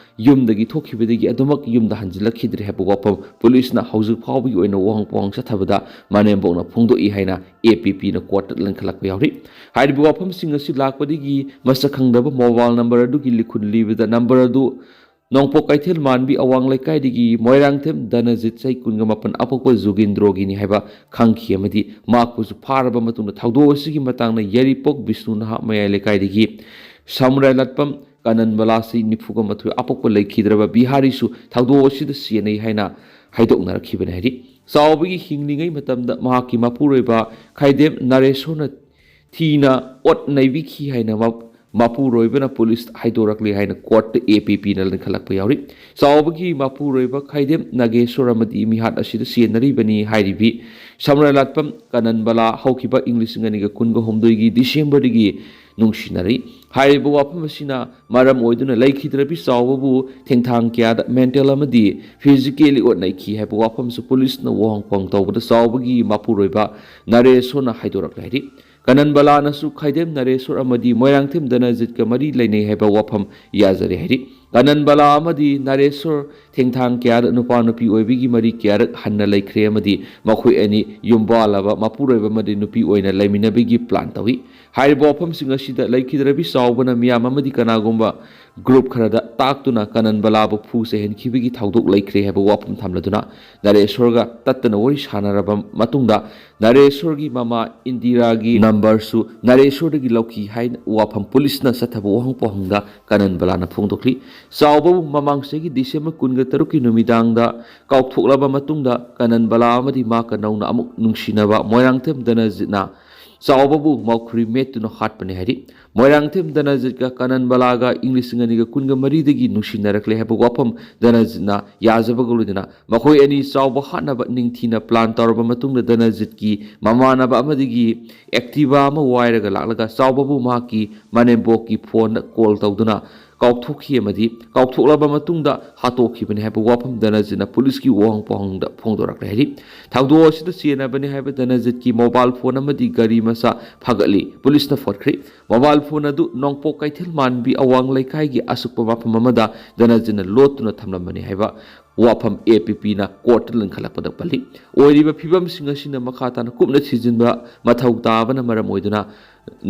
ꯌꯨꯝꯗꯒꯤ ꯊꯣꯛꯈꯤꯕꯗꯒꯤ ꯑꯗꯨꯃꯛ ꯌꯨꯝꯗ ꯍꯟꯖꯤꯜꯂꯛꯈꯤꯗ꯭ꯔꯦ ꯍꯥꯏꯕ ꯋꯥꯐꯝ ꯄꯨꯂꯤꯁꯅ ꯍꯧꯖꯤꯛ ꯐꯥꯎꯕꯒꯤ ꯑꯣꯏꯅ ꯋꯥꯍꯪ ꯄꯥꯎꯍꯪ ꯆꯠꯊꯕꯗ ꯃꯅꯦꯝꯕꯣꯛꯅ ꯐꯣꯡꯗꯣꯛꯏ ꯍꯥꯏꯅ ꯑꯦ ꯄꯤ ꯄꯤꯅ ꯀꯣꯔꯠꯇ ꯂꯤꯡꯈꯠꯂꯛꯄ ꯌꯥꯎꯔꯤ꯫ ꯍꯥꯏꯔꯤꯕ ꯋꯥꯐꯝꯁꯤꯡ ꯑꯁꯤ ꯂꯥꯛꯄꯗꯒꯤ ꯃꯁꯛ ꯈꯪꯗꯕ ꯃꯣꯕꯥꯏꯜ ꯅꯝꯕꯔ ꯑꯗꯨꯒꯤ ꯂꯤꯈꯨꯟ ꯂꯤꯕꯗ ꯅꯝꯕꯔ ꯑꯗꯨ ꯅꯣꯡꯄꯣꯛ ꯀꯩꯊꯦꯜ ꯃꯥꯟꯕꯤ ꯑꯋꯥꯡ ꯂꯩꯀꯥꯏꯗꯒꯤ ꯃꯣꯏꯔꯥꯡꯊꯦꯝ ꯙꯅꯖꯤꯠ, ꯆꯍꯤ ꯀꯨꯟꯒ ꯃꯥꯄꯟ, ꯑꯄꯣꯛꯄ ꯖꯨꯒꯤꯟꯗ꯭ꯔꯣꯒꯤꯅꯤ ꯍꯥꯏꯕ ꯈꯪꯈꯤ ꯑꯃꯗꯤ ꯃꯍꯥꯛꯄꯨꯁꯨ ꯐꯥꯔꯕ ꯃꯇꯨꯡꯗ ꯊꯧꯗꯣꯛ ꯑꯁꯤꯒꯤ ꯃꯇꯥꯡꯗ ꯌꯥꯏꯔꯤꯄꯣꯛ ꯕꯤꯁꯅꯨ ꯅꯍꯥ ꯃꯌꯥꯏ ꯂꯩꯀꯥꯏꯗꯒꯤ ꯁꯃꯨꯔꯥꯏ ꯂꯥꯠꯄꯝ ꯀꯅꯟꯕꯂꯥ, ꯆꯍꯤ ꯅꯤꯐꯨꯒ ꯃꯥꯊꯣꯏ, ꯑꯄꯣꯛꯄ ꯂꯩꯈꯤꯗ꯭ꯔꯕ ꯕꯤꯍꯥꯔꯤꯁꯨ ꯊꯧꯗꯣꯛ ꯑꯁꯤꯗ ꯆꯦꯟꯅꯩ ꯍꯥꯏꯅ ꯍꯥꯏꯗꯣꯛꯅꯔꯛꯈꯤꯕꯅꯤ ꯍꯥꯏꯔꯤ꯫ ꯆꯥꯎꯕꯒꯤ ꯍꯤꯡꯂꯤꯉꯩ ꯃꯇꯝꯗ ꯃꯍꯥꯛꯀꯤ ꯃꯄꯨꯔꯣꯏꯕ ꯈꯥꯏꯗꯦꯝ ꯅꯔꯦꯁꯣꯔꯅ ꯊꯤꯅ ꯑꯣꯠ ꯅꯩꯕꯤꯈꯤ ꯍꯥꯏꯅ ꯃ-, ꯃꯄꯨꯔꯣꯏꯕꯅ ꯄꯨꯂꯤꯁꯇ ꯍꯥꯏꯗꯣꯔꯛꯂꯤ ꯍꯥꯏꯅ ꯀꯣꯔꯠꯇ ꯑꯦ ꯄꯤ ꯄꯤꯅ ꯂꯤꯡꯈꯠꯂꯛꯄ ꯌꯥꯎꯔꯤ꯫ ꯆꯥꯎꯕꯒꯤ ꯃꯄꯨꯔꯣꯏꯕ ꯈꯥꯏꯗꯦꯝ ꯅꯥꯒꯦꯁꯣꯔ ꯑꯃꯗꯤ ꯃꯤꯍꯥꯠ ꯑꯁꯤꯗ ꯆꯦꯟꯅꯔꯤꯕꯅꯤ ꯍꯥꯏꯔꯤꯕꯤ ꯁꯝꯔꯥꯏ ꯂꯥꯠꯄꯝ ꯀꯅꯟꯕꯂꯥ ꯍꯧꯈꯤꯕ ꯏꯪ ꯂꯤꯁꯤꯡ ꯑꯅꯤꯒ ꯀꯨꯟꯒ ꯍꯨꯝꯗꯣꯏꯒꯤ ꯗꯤꯁꯦꯝꯕꯔꯗꯒꯤ ꯅꯨꯡꯁꯤꯅꯔꯤ꯫ ꯍꯥꯏꯔꯤꯕ ꯋꯥꯐꯝ ꯑꯁꯤꯅ ꯃꯔꯝ ꯑꯣꯏꯗꯨꯅ ꯂꯩꯈꯤꯗ꯭ꯔꯕꯤ ꯆꯥꯎꯕꯕꯨ ꯊꯦꯡꯊꯥꯡ ꯀꯌꯥꯗ ꯃꯦꯟꯇꯦꯜ ꯑꯃꯗꯤ ꯐꯤꯖꯤꯀꯦꯜꯂꯤ ꯑꯣꯠꯅꯩꯈꯤ ꯍꯥꯏꯕ ꯋꯥꯐꯝꯁꯨ ꯄꯨꯂꯤꯁꯅ ꯋꯥꯍꯪ ꯄꯥꯎꯍꯪ ꯇꯧꯕꯗ ꯆꯥꯎꯕꯒꯤ ꯃꯄꯨꯔꯣꯏꯕ ꯅꯔꯦꯁꯣꯔꯅ ꯍꯥꯏꯗꯣꯔꯛꯂꯦ ꯍꯥꯏꯔꯤ꯫ ꯀꯅꯟꯕꯂꯥꯅꯁꯨ ꯈꯥꯏꯗꯦꯝ ꯅꯔꯦꯁꯣꯔ ꯑꯃꯗꯤ ꯃꯣꯏꯔꯥꯡꯊꯦꯝ ꯗꯅꯖꯤꯠꯀ ꯃꯔꯤ ꯂꯩꯅꯩ ꯍꯥꯏꯕ ꯋꯥꯐꯝ ꯌꯥꯖꯔꯦ ꯍꯥꯏꯔꯤ꯫ ꯀꯅꯟꯕꯂꯥ ꯑꯃꯗꯤ ꯅꯔꯦꯁꯣꯔ ꯊꯦꯡꯊꯥꯡ ꯀꯌꯥꯗ ꯅꯨꯄꯥ ꯅꯨꯄꯤ ꯑꯣꯏꯕꯒꯤ ꯃꯔꯤ ꯀꯌꯥꯔꯛ ꯍꯟꯅ ꯂꯩꯈ꯭ꯔꯦ ꯑꯃꯗꯤ ꯃꯈꯣꯏ ꯑꯅꯤ ꯌꯨꯝ ꯄꯥꯜꯂꯕ ꯃꯄꯨꯔꯣꯏꯕ ꯑꯃꯗꯤ ꯅꯨꯄꯤ ꯑꯣꯏꯅ ꯂꯩꯃꯤꯟꯅꯕꯒꯤ ꯄ꯭ꯂꯥꯟ ꯇꯧꯏ꯫ ꯍꯥꯏꯔꯤꯕ ꯋꯥꯐꯝꯁꯤꯡ ꯑꯁꯤꯗ ꯂꯩꯈꯤꯗ꯭ꯔꯕꯤ ꯆꯥꯎꯕꯅ ꯃꯤꯌꯥꯝ ꯑꯃꯗꯤ ꯀꯅꯥꯒꯨꯝꯕ ꯒ꯭ꯔꯨꯞ ꯈꯔꯗ ꯇꯥꯛꯇꯨꯅ ꯀꯅꯟꯕꯂꯥꯕꯨ ꯐꯨ ꯆꯩꯍꯟꯈꯤꯕꯒꯤ ꯊꯧꯗꯣꯛ ꯂꯩꯈ꯭ꯔꯦ ꯍꯥꯏꯕ ꯋꯥꯐꯝ ꯊꯝꯂꯗꯨꯅ ꯅꯔꯦꯁꯣꯔꯒ ꯇꯠꯇꯅ ꯋꯥꯔꯤ ꯁꯥꯟꯅꯔꯕ ꯃꯇꯨꯡꯗ ꯅꯔꯦꯁꯣꯔꯒꯤ ꯃꯃꯥ ꯏꯟꯗꯤꯔꯥꯒꯤ ꯅꯝꯕꯔꯁꯨ ꯅꯔꯦꯁꯣꯔꯗꯒꯤ ꯂꯧꯈꯤ ꯍꯥꯏꯅ ꯋꯥꯐꯝ ꯄꯨꯂꯤꯁꯅ ꯆꯠꯊꯕ ꯋꯥꯍꯪ ꯄꯥꯎꯍꯪꯗ ꯀꯅꯟꯕꯂꯥꯅ ꯐꯣꯡꯗꯣꯛꯂꯤ꯫ ꯆꯥꯎꯕꯕꯨ ꯃꯃꯥꯡ ꯆꯍꯤꯒꯤ ꯗꯤꯁꯦꯝꯕꯔ ꯀꯨꯟꯒ ꯇꯔꯨꯛꯀꯤ ꯅꯨꯃꯤꯗꯥꯡꯗ ꯀꯥꯎꯊꯣꯛꯂꯕ ꯃꯇꯨꯡꯗ ꯀꯅꯟꯕꯂꯥ ꯑꯃꯗꯤ ꯃꯍꯥꯛꯀ ꯅꯧꯅ ꯑꯃꯨꯛ ꯅꯨꯡꯁꯤꯅꯕ ꯃꯣꯏꯔꯥꯡꯊꯦꯝ ꯗꯅꯖꯤꯠꯅ ꯆꯥꯎꯕꯕꯨ ꯃꯧꯈ꯭ꯔꯤ ꯃꯦꯠꯇꯨꯅ ꯍꯥꯠꯄꯅꯤ ꯍꯥꯏꯔꯤ꯫ ꯃꯣꯏꯔꯥꯡꯊꯦꯝ ꯗꯅꯖꯤꯠꯀ ꯀꯅꯟꯕꯂꯥꯒ ꯏꯪ ꯂꯤꯁꯤꯡ ꯑꯅꯤꯒ ꯀꯨꯟꯒ ꯃꯔꯤꯗꯒꯤ ꯅꯨꯡꯁꯤꯅꯔꯛꯂꯦ ꯍꯥꯏꯕ ꯋꯥꯐꯝ ꯗꯅꯖꯤꯠꯅ ꯌꯥꯖꯕꯒ ꯂꯣꯏꯅꯅ ꯃꯈꯣꯏ ꯑꯅꯤ ꯆꯥꯎꯕ ꯍꯥꯠꯅꯕ ꯅꯤꯡꯊꯤꯅ ꯄ꯭ꯂꯥꯟ ꯇꯧꯔꯕ ꯃꯇꯨꯡꯗ ꯗꯅꯖꯤꯠꯀꯤ ꯃꯃꯥꯟꯅꯕ ꯑꯃꯗꯒꯤ ꯑꯦꯛꯇꯤꯚꯥ ꯑꯃ ꯋꯥꯏꯔꯒ ꯂꯥꯛꯂꯒ ꯆꯥꯎꯕꯕꯨ ꯃꯍꯥꯛꯀꯤ ꯃꯅꯦꯝꯕꯣꯛꯀꯤ ꯐꯣꯟꯗ ꯀꯣꯜ ꯇꯧꯗꯨꯅ ꯀꯥꯎꯊꯣꯛꯈꯤ ꯑꯃꯗꯤ ꯀꯥꯎꯊꯣꯛꯂꯕ ꯃꯇꯨꯡꯗ ꯍꯥꯠꯇꯣꯛꯈꯤꯕꯅꯤ ꯍꯥꯏꯕ ꯋꯥꯐꯝ ꯗꯅꯖꯤꯠꯅ ꯄꯨꯂꯤꯁꯀꯤ ꯋꯥꯍꯪ ꯄꯥꯎꯍꯪꯗ ꯐꯣꯡꯗꯣꯔꯛꯂꯦ ꯍꯥꯏꯔꯤ꯫ ꯊꯧꯗꯣꯛ ꯑꯁꯤꯗ ꯆꯦꯟꯅꯕꯅꯤ ꯍꯥꯏꯕ ꯗꯅꯖꯤꯠꯀꯤ ꯃꯣꯕꯥꯏꯜ ꯐꯣꯟ ꯑꯃꯗꯤ ꯒꯥꯔꯤ ꯃꯆꯥ ꯐꯥꯒꯠꯂꯤ꯫ ꯄꯨꯂꯤꯁꯅ ꯐꯣꯠꯈ꯭ꯔꯤ꯫ ꯃꯣꯕꯥꯏꯜ ꯐꯣꯟ ꯑꯗꯨ ꯅꯣꯡꯄꯣꯛ ꯀꯩꯊꯦꯜ ꯃꯥꯟꯕꯤ ꯑꯋꯥꯡ ꯂꯩꯀꯥꯏꯒꯤ ꯑꯁꯨꯛꯄ ꯃꯐꯝ ꯑꯃꯗ ꯗꯅꯖꯤꯠꯅ ꯂꯣꯠꯇꯨꯅ ꯊꯝꯂꯝꯕꯅꯤ ꯍꯥꯏꯕ ꯋꯥꯐꯝ ꯑꯦ ꯄꯤ ꯄꯤꯅ ꯀꯣꯔꯠꯇ ꯂꯤꯡꯈꯠꯂꯛꯄꯗ ꯄꯜꯂꯤ꯫ ꯑꯣꯏꯔꯤꯕ ꯐꯤꯕꯝꯁꯤꯡ ꯑꯁꯤꯅ ꯃꯈꯥ ꯇꯥꯅ ꯀꯨꯞꯅ ꯊꯤꯖꯤꯟꯕ ꯃꯊꯧ ꯇꯥꯕꯅ ꯃꯔꯝ ꯑꯣꯏꯗꯨꯅ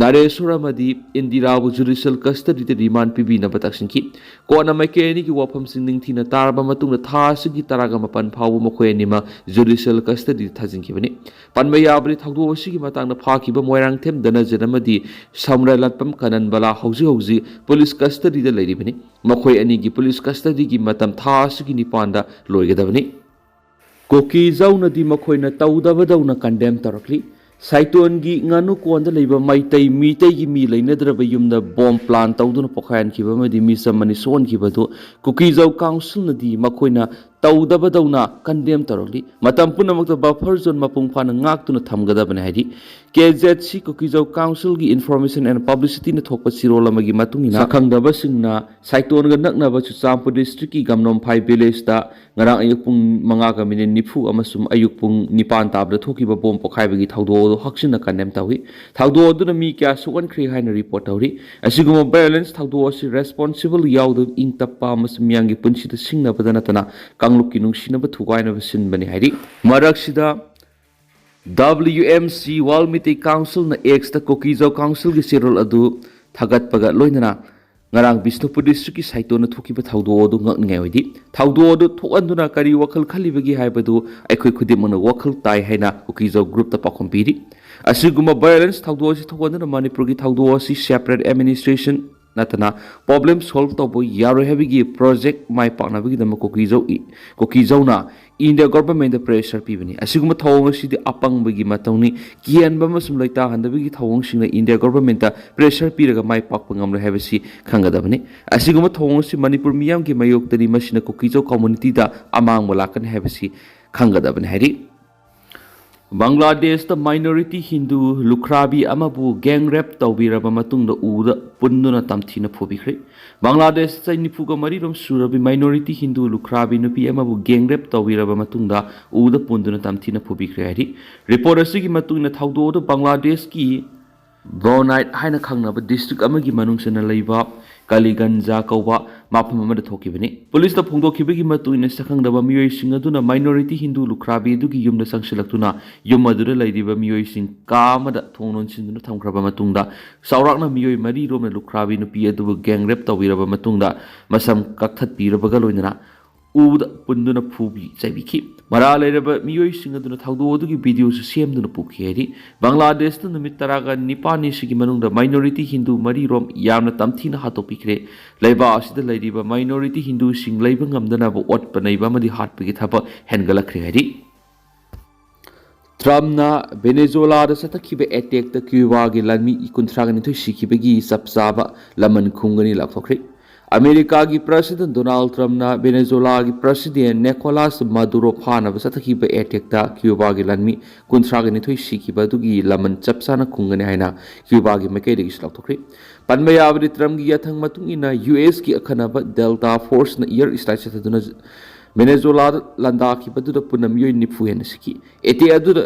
ꯅꯔꯦꯁꯣꯔ ꯑꯃꯗꯤ ꯏꯟꯗꯤꯔꯥꯕꯨ ꯖꯨꯗꯤꯁꯤꯌꯦꯜ ꯀꯁꯇꯗꯤꯗ ꯔꯤꯃꯥꯟ ꯄꯤꯕꯤꯅꯕ ꯇꯛꯁꯤꯟꯈꯤ꯫ ꯀꯣꯔꯠꯅ ꯃꯥꯏꯀꯩ ꯑꯅꯤꯒꯤ ꯋꯥꯐꯝꯁꯤꯡ ꯅꯤꯡꯊꯤꯅ ꯇꯥꯔꯕ ꯃꯇꯨꯡꯗ ꯊꯥ ꯑꯁꯤꯒꯤ ꯇꯔꯥꯒ ꯃꯥꯄꯟ ꯐꯥꯎꯕ ꯃꯈꯣꯏ ꯑꯅꯤꯃꯛ ꯖꯨꯗꯤꯁꯤꯌꯦꯜ ꯀꯁꯇꯗꯤꯗ ꯊꯥꯖꯤꯟꯈꯤꯕꯅꯤ꯫ ꯄꯟꯕ ꯌꯥꯕꯗꯤ ꯊꯧꯗꯣꯛ ꯑꯁꯤꯒꯤ ꯃꯇꯥꯡꯗ ꯐꯥꯈꯤꯕ ꯃꯣꯏꯔꯥꯡꯊꯦꯝ ꯗꯅꯖꯤꯠ ꯑꯃꯗꯤ ꯁꯝꯔ ꯂꯥꯠꯄꯝ ꯀꯅꯟꯕꯂꯥ ꯍꯧꯖꯤꯛ ꯍꯧꯖꯤꯛ ꯄꯨꯂꯤꯁ ꯀꯁꯇꯗꯤꯗ ꯂꯩꯔꯤꯕꯅꯤ꯫ ꯃꯈꯣꯏ ꯑꯅꯤꯒꯤ ꯄꯨꯂꯤꯁ ꯀꯁꯇꯗꯤꯒꯤ ꯃꯇꯝ ꯊꯥ ꯑꯁꯤꯒꯤ ꯅꯤꯄꯥꯟꯗ ꯂꯣꯏꯒꯗꯕꯅꯤ꯫ ꯀꯨꯀꯤꯖꯧꯅꯗꯤ ꯃꯈꯣꯏꯅ ꯇꯧꯗꯕꯗꯧꯅ ꯀꯟꯗꯦꯝ ꯇꯧꯔꯛꯂꯤ꯫ ꯁꯥꯏꯇꯣꯟꯒꯤ ꯉꯥꯅꯨꯀꯣꯟꯗ ꯂꯩꯕ ꯃꯩꯇꯩ ꯃꯤꯇꯩꯒꯤ ꯃꯤ ꯂꯩꯅꯗ꯭ꯔꯕ ꯌꯨꯝꯗ ꯕꯣꯝ ꯄ꯭ꯂꯥꯟ ꯇꯧꯗꯨꯅ ꯄꯣꯈꯥꯏꯍꯟꯈꯤꯕ ꯑꯃꯗꯤ ꯃꯤꯆꯝ ꯑꯅꯤ ꯁꯣꯛꯍꯟꯈꯤꯕ ꯑꯗꯨ ꯀꯨꯀꯤꯖꯧ ꯀꯥꯎꯟꯁꯤꯜꯅꯗꯤ ꯃꯈꯣꯏꯅ ꯇꯧꯗꯕꯗꯧꯅ ꯀꯟꯗꯦꯝ ꯇꯧꯔꯛꯂꯤ꯫ ꯃꯇꯝ ꯄꯨꯝꯅꯃꯛꯇ ꯕꯐꯔ ꯖꯣꯟ ꯃꯄꯨꯡ ꯐꯥꯅ ꯉꯥꯛꯇꯨꯅ ꯊꯝꯒꯗꯕꯅꯤ ꯍꯥꯏꯔꯤ꯫ ꯀꯦ ꯖꯦꯠ ꯁꯤ ꯀꯨꯀꯤꯖꯧ ꯀꯥꯎꯟꯁꯤꯜꯒꯤ ꯏꯟꯐꯣꯔꯃꯦꯁꯟ ꯑꯦꯟ ꯄꯕ꯭ꯂꯤꯁꯤꯇꯤꯅ ꯊꯣꯛꯄ ꯆꯤꯔꯣꯜ ꯑꯃꯒꯤ ꯃꯇꯨꯡ ꯏꯟꯅ ꯁꯛꯈꯪꯗꯕꯁꯤꯡꯅ ꯁꯥꯏꯇꯣꯟꯒ ꯅꯛꯅꯕ ꯆꯨꯔꯆꯥꯟꯄꯨꯔ ꯗꯤꯁꯇ꯭ꯔꯤꯛꯀꯤ ꯒꯝꯅꯣꯝꯐꯥꯏ ꯚꯤꯂꯦꯖꯇ ꯉꯔꯥꯡ ꯑꯌꯨꯛ ꯄꯨꯡ ꯃꯉꯥꯒ ꯃꯤꯅꯤꯠ ꯅꯤꯐꯨ ꯑꯃꯁꯨꯡ ꯑꯌꯨꯛ ꯄꯨꯡ ꯅꯤꯄꯥꯟ ꯇꯥꯕꯗ ꯊꯣꯛꯈꯤꯕ ꯕꯣꯝ ꯄꯣꯈꯥꯏꯕꯒꯤ ꯊꯧꯗꯣꯛ ꯑꯗꯨ ꯍꯛꯆꯤꯟꯅ ꯀꯟꯗꯦꯝ ꯇꯧꯏ꯫ ꯊꯧꯗꯣꯛ ꯑꯗꯨꯅ ꯃꯤ ꯀꯌꯥ ꯁꯣꯛꯍꯟꯈ꯭ꯔꯦ ꯍꯥꯏꯅ ꯔꯤꯄꯣꯔꯠ ꯇꯧꯔꯤ꯫ ꯑꯁꯤꯒꯨꯝꯕ ꯚꯥꯏꯑꯣꯂꯦꯟꯁ ꯊꯧꯗꯣꯛ ꯑꯁꯤ ꯔꯦꯁꯄꯣꯟꯁꯤꯕꯜ ꯌꯥꯎꯗꯕ ꯏꯪ ꯇꯞꯄ ꯑꯃꯁꯨꯡ ꯃꯤꯌꯥꯝꯒꯤ ꯄꯨꯟꯁꯤꯗ ꯁꯤꯡꯅꯕꯗ ꯅꯠꯇꯅ ꯀꯥꯡꯂꯨꯞꯀꯤ ꯅꯨꯡꯁꯤꯅꯕ ꯊꯨꯒꯥꯏꯅꯕ ꯁꯤꯟꯕꯅꯤ ꯍꯥꯏꯔꯤ꯫ ꯃꯔꯛꯁꯤꯗ ꯗꯕ꯭ꯂꯤꯌꯨ ꯑꯦꯝ ꯁꯤ ꯋꯥꯔꯜ ꯃꯤꯇꯩ ꯀꯥꯎꯟꯁꯤꯜꯅ ꯑꯦꯛꯁꯇ ꯀꯨꯀꯤꯖꯧ ꯀꯥꯎꯟꯁꯤꯜꯒꯤ ꯆꯦꯔꯣꯜ ꯑꯗꯨ ꯊꯥꯒꯠꯄꯒ ꯂꯣꯏꯅꯅ ꯉꯔꯥꯡ ꯕꯤꯁꯅꯨꯄꯨꯔ ꯗꯤꯁꯇ꯭ꯔꯤꯛꯀꯤ ꯁꯥꯏꯇꯣꯟꯅ ꯊꯣꯛꯈꯤꯕ ꯊꯧꯗꯣꯛ ꯑꯗꯨ ꯉꯛꯅꯤꯡꯉꯥꯏ ꯑꯣꯏꯗꯦ꯫ ꯊꯧꯗꯣꯛ ꯑꯗꯨ ꯊꯣꯛꯍꯟꯗꯨꯅ ꯀꯔꯤ ꯋꯥꯈꯜ ꯈꯜꯂꯤꯕꯒꯦ ꯍꯥꯏꯕꯗꯨ ꯑꯩꯈꯣꯏ ꯈꯨꯗꯤꯡꯃꯛꯅ ꯋꯥꯈꯜ ꯇꯥꯏ ꯍꯥꯏꯅ ꯀꯨꯀꯤꯖꯧ ꯒ꯭ꯔꯨꯞꯇ ꯄꯥꯎꯈꯨꯝ ꯄꯤꯔꯤ꯫ ꯑꯁꯤꯒꯨꯝꯕ ꯚꯥꯏꯑꯣꯂꯦꯟꯁ ꯊꯧꯗꯣꯛ ꯑꯁꯤ ꯊꯣꯛꯍꯟꯗꯨꯅ ꯃꯅꯤꯄꯨꯔꯒꯤ ꯊꯧꯗꯣꯛ ꯑꯁꯤ ꯁꯦꯄꯔꯦꯠ ꯑꯦꯗꯃꯤꯅꯤꯁꯇ꯭ꯔꯦꯁꯟ ꯅꯠꯇꯅ ꯄ꯭ꯔꯣꯕ꯭ꯂꯦꯝ ꯁꯣꯜꯕ ꯇꯧꯕ ꯌꯥꯔꯣꯏ ꯍꯥꯏꯕꯒꯤ ꯄ꯭ꯔꯣꯖꯦꯛ ꯃꯥꯏ ꯄꯥꯛꯅꯕꯒꯤꯗꯃꯛ ꯀꯨꯀꯤꯖꯧ ꯀꯨꯀꯤꯖꯧꯅ ꯏꯟꯗꯤꯌꯥ ꯒꯣꯚꯔꯟꯃꯦꯟꯠꯇ ꯄ꯭ꯔꯦꯁꯔ ꯄꯤꯕꯅꯤ꯫ ꯑꯁꯤꯒꯨꯝꯕ ꯊꯧꯑꯣꯡ ꯑꯁꯤꯗꯤ ꯑꯄꯪꯕꯒꯤ ꯃꯇꯧꯅꯤ꯫ ꯀꯤꯍꯟꯕ ꯑꯃꯁꯨꯡ ꯂꯩꯇꯥꯍꯟꯗꯕꯒꯤ ꯊꯧꯑꯣꯡꯁꯤꯡꯅ ꯏꯟꯗꯤꯌꯥ ꯒꯣꯚꯔꯟꯃꯦꯟꯠꯇ ꯄ꯭ꯔꯦꯁꯔ ꯄꯤꯔꯒ ꯃꯥꯏ ꯄꯥꯛꯄ ꯉꯝꯂꯣꯏ ꯍꯥꯏꯕꯁꯤ ꯈꯪꯒꯗꯕꯅꯤ꯫ ꯑꯁꯤꯒꯨꯝꯕ ꯊꯧꯑꯣꯡ ꯑꯁꯤ ꯃꯅꯤꯄꯨꯔ ꯃꯤꯌꯥꯝꯒꯤ ꯃꯥꯌꯣꯛꯇꯗꯤ ꯃꯁꯤꯅ ꯀꯨꯀꯤꯖꯧ ꯀꯝꯃꯨꯅꯤꯇꯤꯗ ꯑꯃꯥꯡꯕ ꯂꯥꯛꯀꯅꯤ ꯍꯥꯏꯕꯁꯤ ꯈꯪꯒꯗꯕꯅꯤ ꯍꯥꯏꯔꯤ꯫ ꯕꯪꯒ꯭ꯂꯥꯗꯦꯁꯇ ꯃꯥꯏꯅꯣꯔꯤꯇꯤ ꯍꯤꯟꯗꯨ ꯂꯨꯈ꯭ꯔꯥꯕꯤ ꯑꯃꯕꯨ ꯒꯦꯡ ꯔꯦꯞ ꯇꯧꯕꯤꯔꯕ ꯃꯇꯨꯡꯗ ꯎꯗ ꯄꯨꯟꯗꯨꯅ ꯇꯝꯊꯤꯅ ꯐꯨꯕꯤꯈ꯭ꯔꯦ꯫ ꯕꯪꯒ꯭ꯂꯥꯗꯦꯁ ꯆꯍꯤ ꯅꯤꯐꯨꯒ ꯃꯔꯤ ꯔꯣꯝ ꯁꯨꯔꯕꯤ ꯃꯥꯏꯅꯣꯔꯤꯇꯤ ꯍꯤꯟꯗꯨ ꯂꯨꯈ꯭ꯔꯥꯕꯤ ꯅꯨꯄꯤ ꯑꯃꯕꯨ ꯒꯦꯡ ꯔꯦꯞ ꯇꯧꯕꯤꯔꯕ ꯃꯇꯨꯡꯗ ꯎꯗ ꯄꯨꯟꯗꯨꯅ ꯇꯝꯊꯤꯅ ꯐꯨꯕꯤꯈ꯭ꯔꯦ ꯍꯥꯏꯔꯤ꯫ ꯔꯤꯄꯣꯔꯠ ꯑꯁꯤꯒꯤ ꯃꯇꯨꯡ ꯏꯟꯅ ꯊꯧꯗꯣꯛ ꯑꯗꯨ ꯕꯪꯒ꯭ꯂꯥꯗꯦꯁꯀꯤ ꯕ꯭ꯔꯣꯅꯥꯏꯠ ꯍꯥꯏꯅ ꯈꯪꯅꯕ ꯗꯤꯁꯇ꯭ꯔꯤꯛ ꯑꯃꯒꯤ ꯃꯅꯨꯡ ꯆꯟꯅ ꯂꯩꯕ ꯀꯂꯤꯒꯟꯖꯥ ꯀꯧꯕ ꯃꯐꯝ ꯑꯃꯗ ꯊꯣꯛꯈꯤꯕꯅꯤ꯫ ꯄꯨꯂꯤꯁꯇ ꯐꯣꯡꯗꯣꯛꯈꯤꯕꯒꯤ ꯃꯇꯨꯡ ꯏꯟꯅ ꯁꯛꯈꯪꯗꯕ ꯃꯤꯑꯣꯏꯁꯤꯡ ꯑꯗꯨꯅ ꯃꯥꯏꯅꯣꯔꯤꯇꯤ ꯍꯤꯟꯗꯨ ꯂꯨꯈ꯭ꯔꯥꯕꯤ ꯑꯗꯨꯒꯤ ꯌꯨꯝꯗ ꯆꯪꯁꯤꯜꯂꯛꯇꯨꯅ ꯌꯨꯝ ꯑꯗꯨꯗ ꯂꯩꯔꯤꯕ ꯃꯤꯑꯣꯏꯁꯤꯡ ꯀꯥ ꯑꯃꯗ ꯊꯣꯡ ꯂꯣꯟꯁꯤꯟꯗꯨꯅ ꯊꯝꯈ꯭ꯔꯕ ꯃꯇꯨꯡꯗ ꯆꯥꯎꯔꯥꯛꯅ ꯃꯤꯑꯣꯏ ꯃꯔꯤ ꯔꯣꯝꯅ ꯂꯨꯈ꯭ꯔꯥꯕꯤ ꯅꯨꯄꯤ ꯑꯗꯨꯕꯨ ꯒꯦꯡ ꯔꯦꯞ ꯇꯧꯕꯤꯔꯕ ꯃꯇꯨꯡꯗ ꯃꯁꯝ ꯀꯛꯊꯠꯄꯤꯔꯕꯒ ꯂꯣꯏꯅꯅ ꯎꯗ ꯄꯨꯟꯗꯨꯅ ꯐꯨꯕꯤ ꯆꯩꯕꯤꯈꯤ꯫ ꯃꯔꯥꯜ ꯂꯩꯔꯕ ꯃꯤꯑꯣꯏꯁꯤꯡ ꯑꯗꯨꯅ ꯊꯧꯗꯣꯛ ꯑꯗꯨꯒꯤ ꯚꯤꯗꯤꯑꯣꯁꯨ ꯁꯦꯝꯗꯨꯅ ꯄꯨꯈꯤ ꯍꯥꯏꯔꯤ꯫ ꯕꯪꯒ꯭ꯂꯥꯗꯦꯁꯇ ꯅꯨꯃꯤꯠ ꯇꯔꯥꯒ ꯅꯤꯄꯥꯜꯅꯤꯁꯤꯒꯤ ꯃꯅꯨꯡꯗ ꯃꯥꯏꯅꯣꯔꯤꯇꯤ ꯍꯤꯟꯗꯨ ꯃꯔꯤ ꯔꯣꯝ ꯌꯥꯝꯅ ꯇꯝꯊꯤꯅ ꯍꯥꯠꯇꯣꯛꯄꯤꯈ꯭ꯔꯦ꯫ ꯂꯩꯕꯥꯛ ꯑꯁꯤꯗ ꯂꯩꯔꯤꯕ ꯃꯥꯏꯅꯣꯔꯤꯇꯤ ꯍꯤꯟꯗꯨꯁꯤꯡ ꯂꯩꯕ ꯉꯝꯗꯅꯕ ꯑꯣꯠꯄ ꯅꯩꯕ ꯑꯃꯗꯤ ꯍꯥꯠꯄꯒꯤ ꯊꯕꯛ ꯍꯦꯟꯒꯠꯂꯛꯈ꯭ꯔꯦ ꯍꯥꯏꯔꯤ꯫ ꯇ꯭ꯔꯝꯞꯅ ꯚꯦꯅꯦꯖꯨꯋꯦꯂꯥꯗ ꯆꯠꯊꯈꯤꯕ ꯑꯦꯇꯦꯛꯇ ꯀ꯭ꯌꯨꯕꯥꯒꯤ ꯂꯥꯟꯃꯤ ꯀꯨꯟꯊ꯭ꯔꯥꯒ ꯅꯤꯊꯣꯏ ꯁꯤꯈꯤꯕꯒꯤ ꯆꯞ ꯆꯥꯕ ꯂꯃꯟ ꯈꯨꯝꯒꯅꯤ ꯂꯥꯎꯊꯣꯛꯈ꯭ꯔꯦ꯫ ꯑꯃꯦꯔꯤꯀꯥꯒꯤ ꯄ꯭ꯔꯁꯤꯗꯦꯟꯠ ꯗꯣꯅꯥꯜꯗ ꯇ꯭ꯔꯝꯞꯅ ꯚꯦꯅꯦꯖꯨꯋꯦꯂꯥꯒꯤ ꯄ꯭ꯔꯁꯤꯗꯦꯟꯠ ꯅꯤꯀꯣꯂꯥꯁ ꯃꯥꯗꯨꯔꯣ ꯐꯥꯅꯕ ꯆꯠꯊꯈꯤꯕ ꯑꯦꯇꯦꯛꯇ ꯀ꯭ꯌꯨꯕꯥꯒꯤ ꯂꯥꯟꯃꯤ ꯀꯨꯟꯊ꯭ꯔꯥꯒ ꯅꯤꯊꯣꯏ ꯁꯤꯈꯤꯕ ꯑꯗꯨꯒꯤ ꯂꯃꯟ ꯆꯞ ꯆꯥꯅ ꯈꯨꯝꯒꯅꯤ ꯍꯥꯏꯅ ꯀ꯭ꯌꯨꯕꯥꯒꯤ ꯃꯥꯏꯀꯩꯗꯒꯤꯁꯨ ꯂꯥꯎꯊꯣꯛꯈ꯭ꯔꯦ꯫ ꯄꯟꯕ ꯌꯥꯕꯗꯤ, ꯇ꯭ꯔꯝꯞꯀꯤ ꯌꯥꯊꯪ ꯃꯇꯨꯡ ꯏꯟꯅ ꯌꯨ ꯑꯦꯁꯀꯤ ꯑꯈꯟꯅꯕ ꯗꯦꯜꯇꯥ ꯐꯣꯔꯁꯅ ꯏꯌꯔ ꯁ꯭ꯇ꯭ꯔꯥꯏꯛ ꯆꯠꯊꯗꯨꯅ ꯚꯦꯅꯦꯖꯨꯋꯦꯂꯥꯗ ꯂꯥꯟꯗꯥꯈꯤꯕꯗꯨꯗ ꯄꯨꯟꯅ ꯃꯤꯑꯣꯏ ꯅꯤꯐꯨ ꯍꯦꯟꯅ ꯁꯤꯈꯤ꯫ ꯑꯦꯇꯦꯛ ꯑꯗꯨꯗ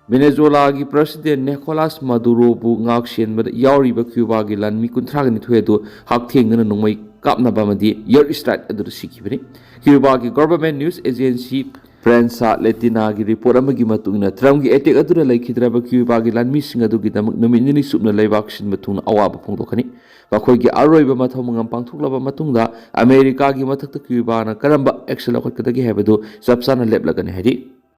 ꯚꯦꯅꯦꯖꯨꯋꯦꯂꯥꯒꯤ ꯄ꯭ꯔꯁꯤꯗꯦꯟꯠ ꯅꯤꯀꯣꯂꯥꯁ ꯃꯥꯗꯨꯔꯣꯕꯨ ꯉꯥꯛ ꯁꯦꯟꯕꯗ ꯌꯥꯎꯔꯤꯕ ꯀ꯭ꯌꯨꯕꯥꯒꯤ ꯂꯥꯟꯃꯤ ꯀꯨꯟꯊ꯭ꯔꯥꯒ ꯅꯤꯊꯣꯏ ꯑꯗꯨ ꯍꯛꯊꯦꯡꯅꯅ ꯅꯣꯡꯃꯩ ꯀꯥꯞꯅꯕ ꯑꯃꯗꯤ ꯏꯌꯔ ꯁ꯭ꯇ꯭ꯔꯥꯏꯛ ꯑꯗꯨꯗ ꯁꯤꯈꯤꯕꯅꯤ꯫ ꯀ꯭ꯌꯨꯕꯥꯒꯤ ꯒꯣꯚꯔꯟꯃꯦꯟꯠ ꯅ꯭ꯌꯨꯁ ꯑꯦꯖꯦꯟꯁꯤ ꯐ꯭ꯔꯦꯟꯁ ꯂꯦꯇꯤꯅꯥꯒꯤ ꯔꯤꯄꯣꯔꯠ ꯑꯃꯒꯤ ꯃꯇꯨꯡ ꯏꯟꯅ, ꯇ꯭ꯔꯝꯞꯀꯤ ꯑꯦꯇꯦꯛ ꯑꯗꯨꯅ ꯂꯩꯈꯤꯗ꯭ꯔꯕ ꯀ꯭ꯌꯨꯕꯥꯒꯤ ꯂꯥꯟꯃꯤꯁꯤꯡ ꯑꯗꯨꯒꯤꯗꯃꯛ ꯅꯨꯃꯤꯠ ꯅꯤꯅꯤ ꯆꯨꯞꯅ ꯂꯩꯕꯥꯛ ꯁꯤꯟꯕ ꯊꯨꯡꯅ ꯑꯋꯥꯕ ꯐꯣꯡꯗꯣꯛꯀꯅꯤ꯫ ꯃꯈꯣꯏꯒꯤ ꯑꯔꯣꯏꯕ ꯃꯊꯧ ꯃꯉꯝ ꯄꯥꯡꯊꯣꯛꯂꯕ ꯃꯇꯨꯡꯗ ꯑꯃꯦꯔꯤꯀꯥꯒꯤ ꯃꯊꯛꯇ ꯀ꯭ꯌꯨꯕꯥꯅ ꯀꯔꯝꯕ ꯑꯦꯛꯁꯟ ꯂꯧꯈꯠꯀꯗꯒꯦ ꯍꯥꯏꯕꯗꯨ ꯆꯞ ꯆꯥꯅ ꯂꯦꯞꯂꯒꯅꯤ ꯍꯥꯏꯔꯤ꯫